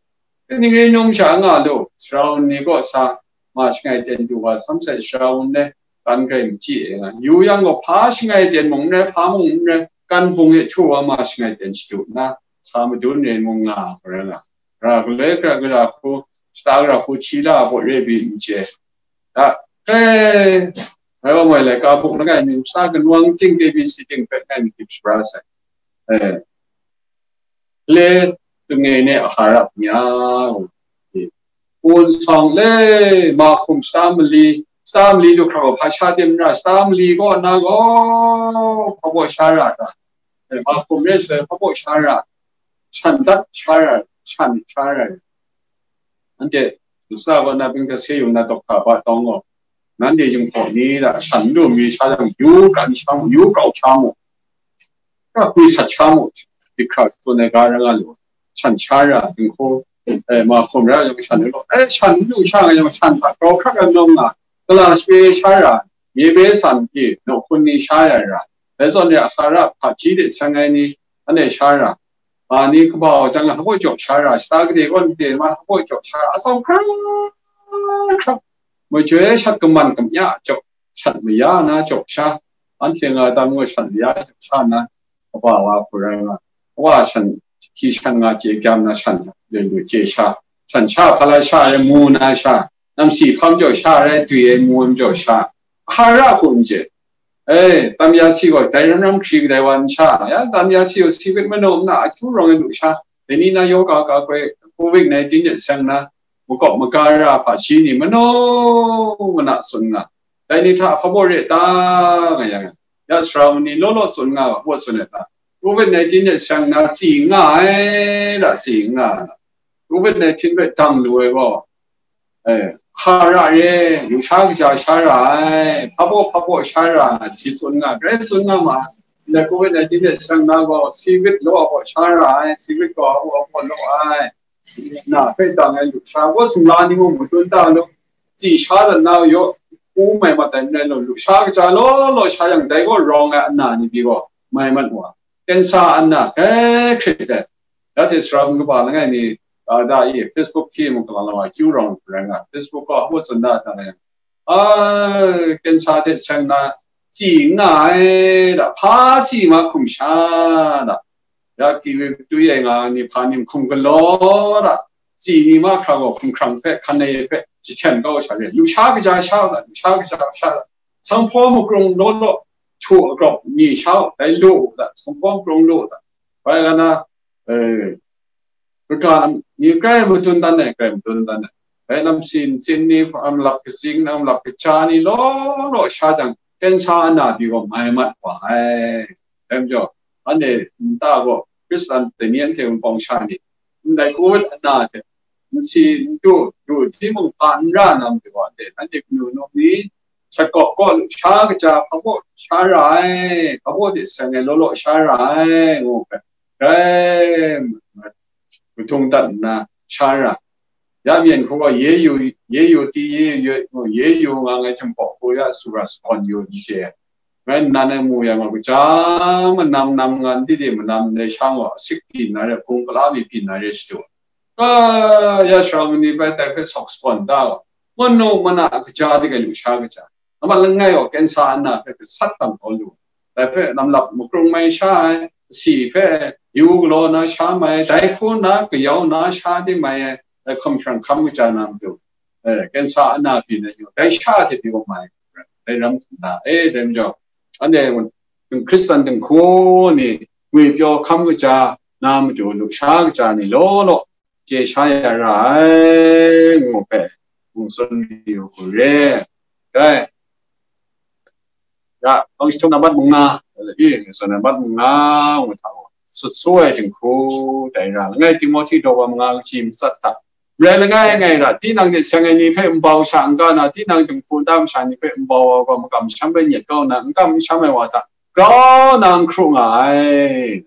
kaning rai num sha nga lu, sara wun ni kaw sa, ma shangai ten du wa, sam sai sara wun le, kan grai machyi e nga. Yu yang gaw, hpa shangai ten mung n rai, hpa mung n rai, kan bung e htu wa ma shangai ten shadu nna, sa madun re mung nga, hkra nga. Ra galoi hkra gara hku, shata gara hku hti la a baw re pyi n chye. Da, e, ngai wa moi laika buk langai mi, shata kanwang ting, A B C ting hpe ngai myit dip shabra sai. E. Le, tunge ne a hara hpung ya, un sawng le, ma hkum shata mali, shata mali lu hkra gaw hpa sha tim n ra, shata mali kaw na gaw, hpa baw sha ra ta, e, ma hkum re sai, hpa baw sha ra, shan dat sha ra, shan sha ra. Anhte, nsa gaw na bing hta se yung na dawk hta ba tawng gaw, nanhte yung hpaw ni da, shan lu mi sha yang, yu kan sha mu, yu grau sha mu, ka hpwi sat sha mu, di hkra tsun ai ga ra nga lu, shan sha ra, dinghku, eh, ma hkum ra yang shan lu, eh, shan lu sha nga yang shan hta grau hkrak ai nawng nga, gala shape sha ra, mye be san pyi, nawk hkun ni sha ya ra, dai zawn re a hkara hpaji de seng ai ni, anhte sha ra, ma ni kaba wa jang hpa baw jaw sha ra, shata gade gaw n de ma hpa baw jaw sha ra, atsawm hkra hkra, majoi shat kaman kamya jaw, shat maya na jaw sha, anhte nga tam gaw shat maya jaw sha na, kaba wa hku rai nga, wa shan, hti shan nga chye kyam na shan le lu chye sha, shan sha hpa la sha rai mu na sha, namsi hpam jaw sha rai dwi ai mu ai majaw sha, hkara hku n chye. E, tam ya si gaw, dai ram ram hkri kadai wa n sha, ya, tam ya si gaw, si hpit manu na akyu rawng ai lu sha, dai ni na yoga ka koi, covid nineteen de seng na, makawp maga ra hpaji ni manu mana tsun nga, dai ni hta hpa baw re ta, nga yang, ya sara ni law law tsun nga, hpa baw tsun ai ta, covid nineteen de seng na tsi nga ai, da tsi nga, covid nineteen hpe dang lu ai gaw, eh, hkara re, yu sha kaja sha ra ai, hpa baw hpa baw sha ra, si tsun nga, grai tsun nga ma, Ndai covid nineteen de seng na gaw, secret law a gaw sha ra ai, secret gaw a gaw a gaw law ai. Na hpe dang ai lusha gaw sumla ni mung matun ta lu, tsi sha dan na yaw, u mai mat ai n rai law, lusha kaja law law sha yang, dai gaw rawng ai ana ni pyi gaw, mai mat wa. Kensa ana, eh, hkrit ai. That is, ram kaba langai mi, ah, da i, Facebook hti mung kalang law, akyu rawng rai nga, Facebook gaw a hpawt tsun da, da ai. Ah, kensa hte seng na, tsi n nga ai da, hpa si ma hkum sha da, ya ki tui ai nga ni hpa ni hkum galaw da, tsi ni mahkra gaw hkumhkrang hpe, hkan ai hpe, jahten kau sha re, lusha kaja sha da, lusha kaja sha da, sanghpaw makrung law law, htu agrawp ni sha u, dai lu u da, sanghpaw makrung lu u da, bai la na, eh, kaga lam ni grai madun dan ai, grai madun dan ai. Dai lam sin, sin ni, am lap katsing, am lap kaja ni law law sha jang, kensa ana pyi gaw mai mat wa ai. Dai majaw, anhte nta gaw, Hkristan dai ni anhte Wunpawng sha ni, ndai covid ana hte, n si, n du, du, timung hpa n ra na majaw, anhte, anhte kanu num ni, shat kawp kaw lu sha kaja, hpa baw sha ra ai, hpa baw de seng ai law law sha ra ai, ngu hpe, grai Gudung dat nna sha ra, ya myen hku gaw, ye yu, ye yu ti, ye yu, ye yu nga ngai chyum hpaw hku ya sura sakawn yu n chye ai. Ngai nnan e mu yang gaw, kaja manam nam nga n di di manam ndai sha gaw, asik pyi na re, hpung kala mi pyi na re shadu. Ka ya sara mani bai tai hpe sawk sakawn da gaw, manu mana kaja de gai lu sha kaja. Amat langai gaw kensa ana hpe gasat tam kau lu, dai hpe lamlap makrung mai sha ai, asi hpe yu galaw na sha mai, dai hku na kayau na sha di mai ai, dai hkum sharang hkam kaja na matu, eh, kensa ana pyi na yu, dai sha hte pyi wa mai, dai ram hta na, eh, dai majaw, anhte Hkristan dinghku ni ngwipyaw hkam kaja na matu, lusha kaja ni law law, chye sha ya ra ai, ngu hpe, ngu tsun yu hku re. Dai, ya, bang jahtum nambat manga, i, tsun nambat manga, ngu hta gaw, sut su ai dinghku, dai ra, langai Timohti daw wa manga kaji matsat hta, rai langai ngai ra, tinang hte seng ai ni hpe nbau sha n ga na, tinang dinghku nta masha ni hpe nbau wa gaw, makam masham bai nyet kau nna, n kam n sham ai wa hta, grau na n hkru nga ai.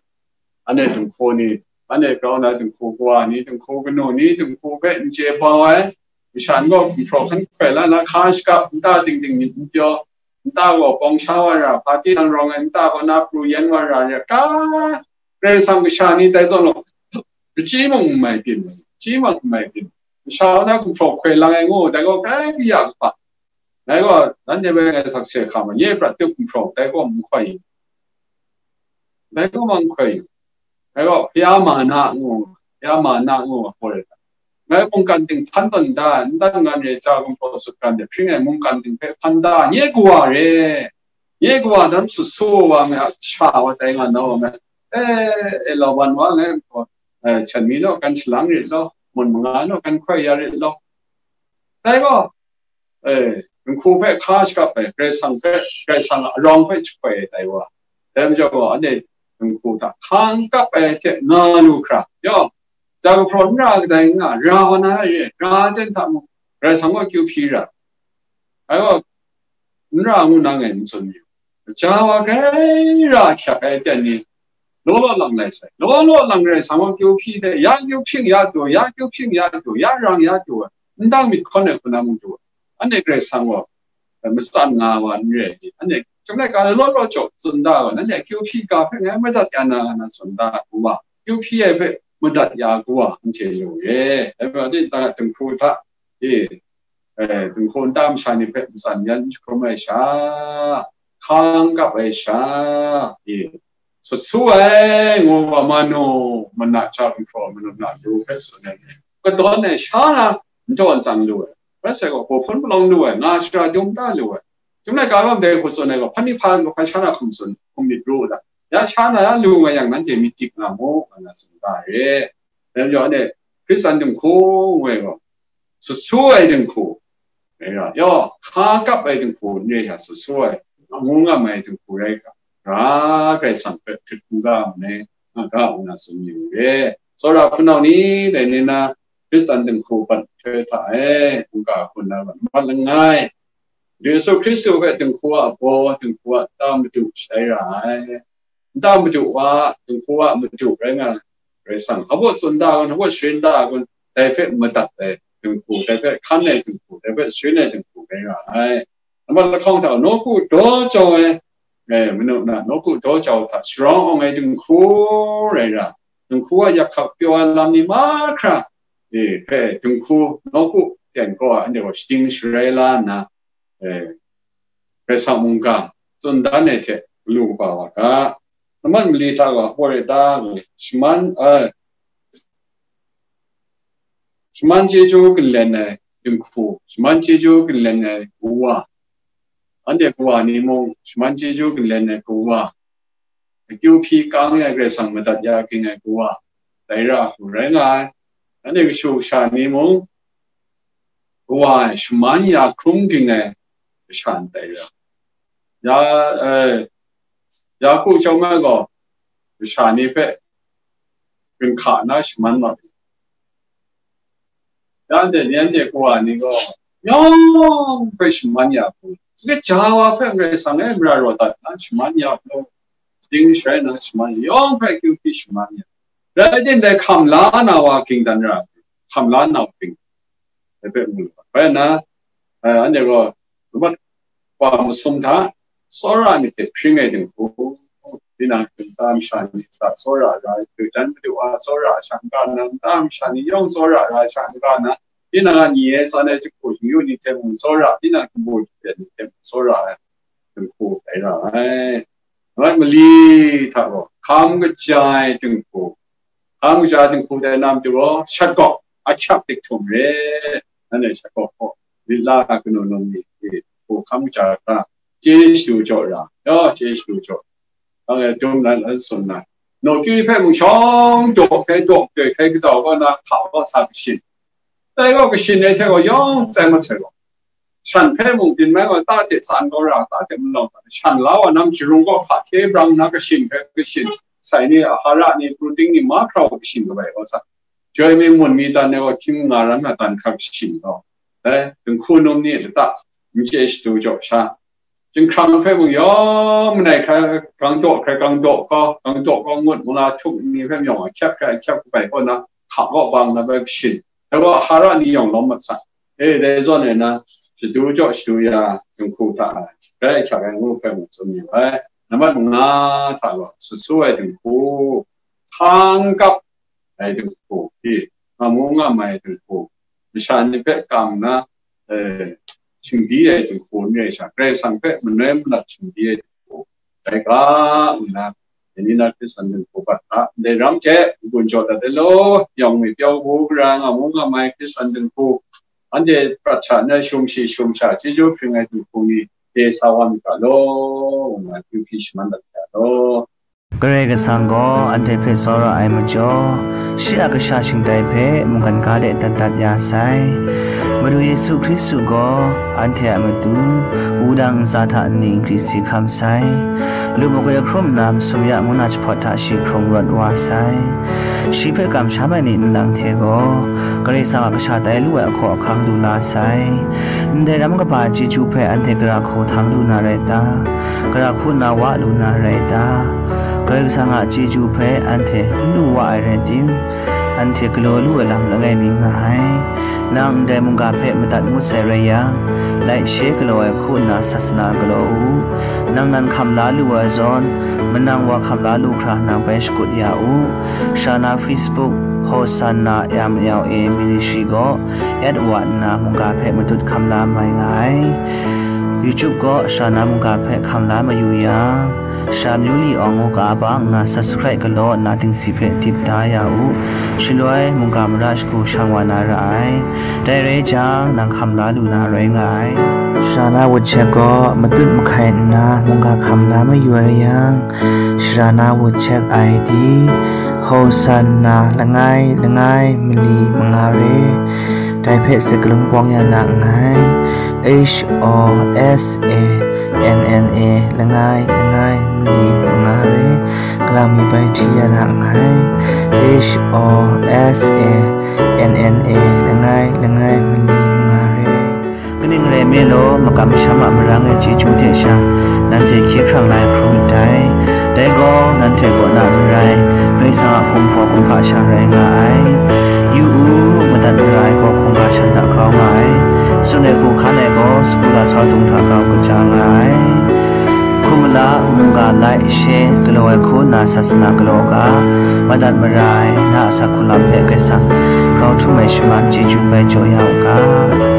Anhte dinghku ni, anhte grau na dinghku kawa ni, dinghku kanu ni, dinghku hpe n chye bau ai, masha ni gaw gumhpraw hkan hkoi la na, hka shakap, nta ting ting myit n pyaw, nta gaw bawng sha wa ra, hpa tinang rawng ai, nta gaw na pru yen wa ra, re ka, Karai Kasang kasha ni tai zawn gaw, hpaji mung n mai byin, hpaji mung n mai byin, masha wa na gumhpraw hkoi lang ai ngu, dai gaw grai ya kaba, dai gaw, nanhte bai ngai sakse hkam ai, nye prat tup gumhpraw, dai gaw n hkoi, dai gaw mang hkoi yu. Dai gaw, Bya Mana ngu, Bya Mana ngu a hpoi, ngai mungkan ting hpan tawn da, n dan ngan re, ja gumhpraw sutgan de, hpring ai mungkan ting hpe hpan da, nye kawa re, nye kawa dan sut su wa me, a sha wa tai nga na wa me, e, e, lawan wa ngai, e, sen mi law, kan shalang rit law, mun manga law, kan hkoi ya rit law. Dai gaw, e, dinghku hpe hka shakap ai, Karai Kasang hpe, Karai Kasang a arawng hpe jahkoi ai tai wa. Dai majaw gaw, anhte dinghku hta hka n kap ai hte nga lu hkra, yaw, ja gumhpraw n ra kadai n nga, ra wa na re, ra ten hta mung, Karai Kasang gaw kyu hpyi ra. Ai gaw, n ra ngu na ngai n tsun yu. Ja wa grai ra hkyak ai ten ni, law law lang lai sai. Law law lang rai sa gaw, kyu hpyi hte, ya kyu hpying ya du, ya kyu hpying ya du, ya rang ya du, ndang myit hkawn ai hku na mung du, anhte Karai Kasang gaw, eh, matsan nga wa n re ai, anhte chyum laika law law jaw tsun da wa, nanhte kyu hpyi ga hpe ngai madat ya na, nga na tsun da hku wa, kyu hpyi ai hpe madat ya hku wa, anhte yu re. Dai majaw, dinghku hta, e, eh, dinghku nta masha ni hpe matsan yan n jahkrum ai sha, hka n kap ai sha, e, sut su ai, ngu wa, manu, mana ja gumhpraw, manu na lu hpe tsun ai, kadawn ai sha na, n tawn tsang lu ai, rai sai gaw, hpaw hpun palawng lu ai, nga shara dum ta lu ai, chyum laika gaw ndai hku tsun ai gaw, hpa ni hpa gaw hpa sha na hkum tsun, hkum myit ru u da, ya sha na ya lu nga yang, nanhte myit dik nga mu, nga na tsun ga ai re. Dai majaw, anhte Hkristan dinghku ngu ai gaw, sut su ai dinghku, ngai ra, yaw, hka kap ai dinghku n re hta, sut su ai, ngu ngam ai dinghku rai ga, ra, Karai Kasang hpe hkrit hkungga ai, nga ga, ngu na tsun yu re. Tsawra hpunau ni, dai ni na, Hkristan dinghku bat nhtoi hta e, hkungga hkun na mat langai, Yesu Hkristu hpe dinghku a baw, dinghku a ta madu shatai ra ai. Nta madu wa, dinghku wa madu rai nga ai. Karai Kasang, hpa baw tsun da kun, hpa baw sharin da kun, dai hpe madat ai dinghku, dai hpe hkan ai dinghku, dai hpe sharin ai dinghku rai nga ai. Nambat lahkawng hta, nawku daw jau ai, eh, manu na nawku daw jau hta sharawng awng ai dinghku rai ra, dinghku a yak hkak pyaw ai lam ni mahkra, eh, hpe dinghku nawku ten kaw ai, anhte gaw shading sharai la nna, eh, Karai Kasang mungga tsun dan ai hte galu kaba wa ga. Nambat mali hta gaw, hpa rai ta, shaman, eh, shaman chyeju ginlen ai dinghku, shaman chyeju ginlen ai kawa, anhte kawa ni mung shaman chyeju ginlen ai kawa, akyu hpyi kang ya Karai Kasang madat ya ging ai kawa, dai ra hku rai nga ai. Anhte kashu kasha ni mung kawa e shaman ya hkrum ging ai kasha ndai ra. Ya, eh, ya ku chyawm ai gaw, kasha ni hpe ginhka na shaman mat ai. Ya anhte ni, anhte kawa ni gaw yawng hpe shaman ya hku, kaja wa hpe Karai Kasang e mara raw dat na shaman ya hku, ding sharai na shaman, yawng hpe akyu hpyi shaman ya. Rai timung dai hkam la na wa ging dan ra, hkam la na wa ging, dai hpe mu lu ai. Bai nna, eh, anhte gaw, lamat wa masum hta, tsawra myit hte hpring ai dinghku, tinang hta masha ni hta tsawra ra ai, hte jan madu a tsawra sha n-ga nna, nta masha ni yawng tsawra ra ai sha n-ga nna, tinang a ni e tsan ai jahku shingyu ni hte mung tsawra, tinang hkumbu hte ni hte mung tsawra ai dinghku rai ra ai. Rai mali hta gaw, hkam kaja ai dinghku, hkam kaja dinghku dai na matu gaw, shat gawk, ahkyak dik htum re, nanhte shat gawk gaw, lit la kanu num ni, hku hkam kaja hkra, chye shadu jaw ra, yaw, chye shadu jaw. Dang e dum nan an tsun na, nawku hpe mung shawng daw hkrai, daw hkrai hkrai kadau kaw na, hka kaw sa kashin. Dai gaw kashin ai hte gaw yawng tsai masai gaw, shan hpe mung byin mai gaw, ta hte tsan kau ra, ta hte malawng sa, shan la wa nam jarung gaw hka hkye brang nna kashin hpe kashin, sai ni, ahara ni, pruting ni, mahkra gaw kashin kabai kau sa. Joi mi, mun mi, dan ai gaw hkying nga ram na dan hkra kashin gaw, dai, dinghku num ni lata, n chye shadu jaw sha, jinghkrang hpe mung yawng manai hkra, gang daw hkrai, gang daw kau, gang daw kau ngut, mung la htuk ni hpe yawng ahkyep hkrai, ahkyep kabai kaw na, hka kaw bang na bai kashin. Dai gaw ahara ni yawng lawm mat sa. E, dai zawn e na, shadu jaw shadu ya, dinghku hta ai, grai ahkyak ai ngu hpe mung tsun yu ai. Nambat nga hta gaw, sut su ai dinghku, hkang kap ai dinghku, di, nga mu nga mai ai dinghku, masha ni hpe kam nna, eh, shingdi ai dinghku n rai sha, Karai Kasang hpe manoi manat shingdi ai dinghku, dai ga nna, dai ni na Hkristan dinghku bat hta, ndai ram hte n-gun jaw dat ai law, yawng mi pyaw bu gara nga mu nga mai Hkristan dinghku, anhte prat sha nna shum shi shum sha, chyeju hpring ai dinghku ni de sa wa myit ga law, ngu nna akyu hpyi shaman dat ga law. Karai Kasang gaw anhte hpe tsawra ai majaw, shi a kasha shingtai hpe mungkan ga de dat dat ya sai. Madu Yesu Hkristu gaw anhte a matu wudang ntsa hta nni n gri si hkam sai. Lu magoi hkrum nna masum ya ngu na jahpawt hta shi hkrung rawt wa sai. Shi hpe kamsham ai ni nlang hte gaw, Karai Kasang a kasha tai lu ai ahkaw ahkang lu la sai. Ndai ram kaba chyeju hpe anhte gara hku htang lu na rai ta? Gara hku na wa lu na rai ta? Karai Kasang a chyeju hpe anhte n lu wa ai rai tim, anhte galaw lu ai lam langai mi nga ai. Nang ndai mungga hpe madat ngut sai rai yang, laishe galaw ai hku nna sasana galaw u. Nang nan hkam la lu ai zawn, manang wa hkam la lu hkra nang bai shakut ya u. Sha na Facebook, Hosanna M L A Ministry gaw, at wa nna mungga hpe matut hkam la mai nga ai. YouTube gaw sha na mungga hpe hkam la mayu yang, Sha Myu Li Awng ngu ga bang nna subscribe galaw nna dingsi hpe dip da ya u. Shaloi mungga mara shagu shang wa na ra ai. Dai rai jang, nang hkam la lu na rai nga ai. Sha na WhatsApp gaw matut mahkai nna mungga hkam la mayu ai rai yang, Sha na WhatsApp I D, Hosanna langai langai mali manga re. Dai hpe sakalung pawng ya na nngai. H O S A N N A langai langai mali manga re. Galang mi bai hti ya na nngai. H O S A N N A langai langai mali manga re. Kaning rai nme law, makam masham a marang e chyeju hte sha, nanhte hkye hkrang la ai hkrum ndai. Dai gaw nanhte kaw na n rai, Karai Kasang a kumhpaw kumhpa sha rai nga ai. Yu u, madat mara ai gaw hkungga shan hta grau nga ai. Tsun ai hku hkan ai gaw sagu lasau dung hta grau kaja nga ai. Hkum mala, mungga, lai, she, galaw ai hku nna sasana galaw u ga, madat mara ai, na a asak hku lam hpe Karai Kasang grau htum ai shaman chyeju bai jaw ya u ga.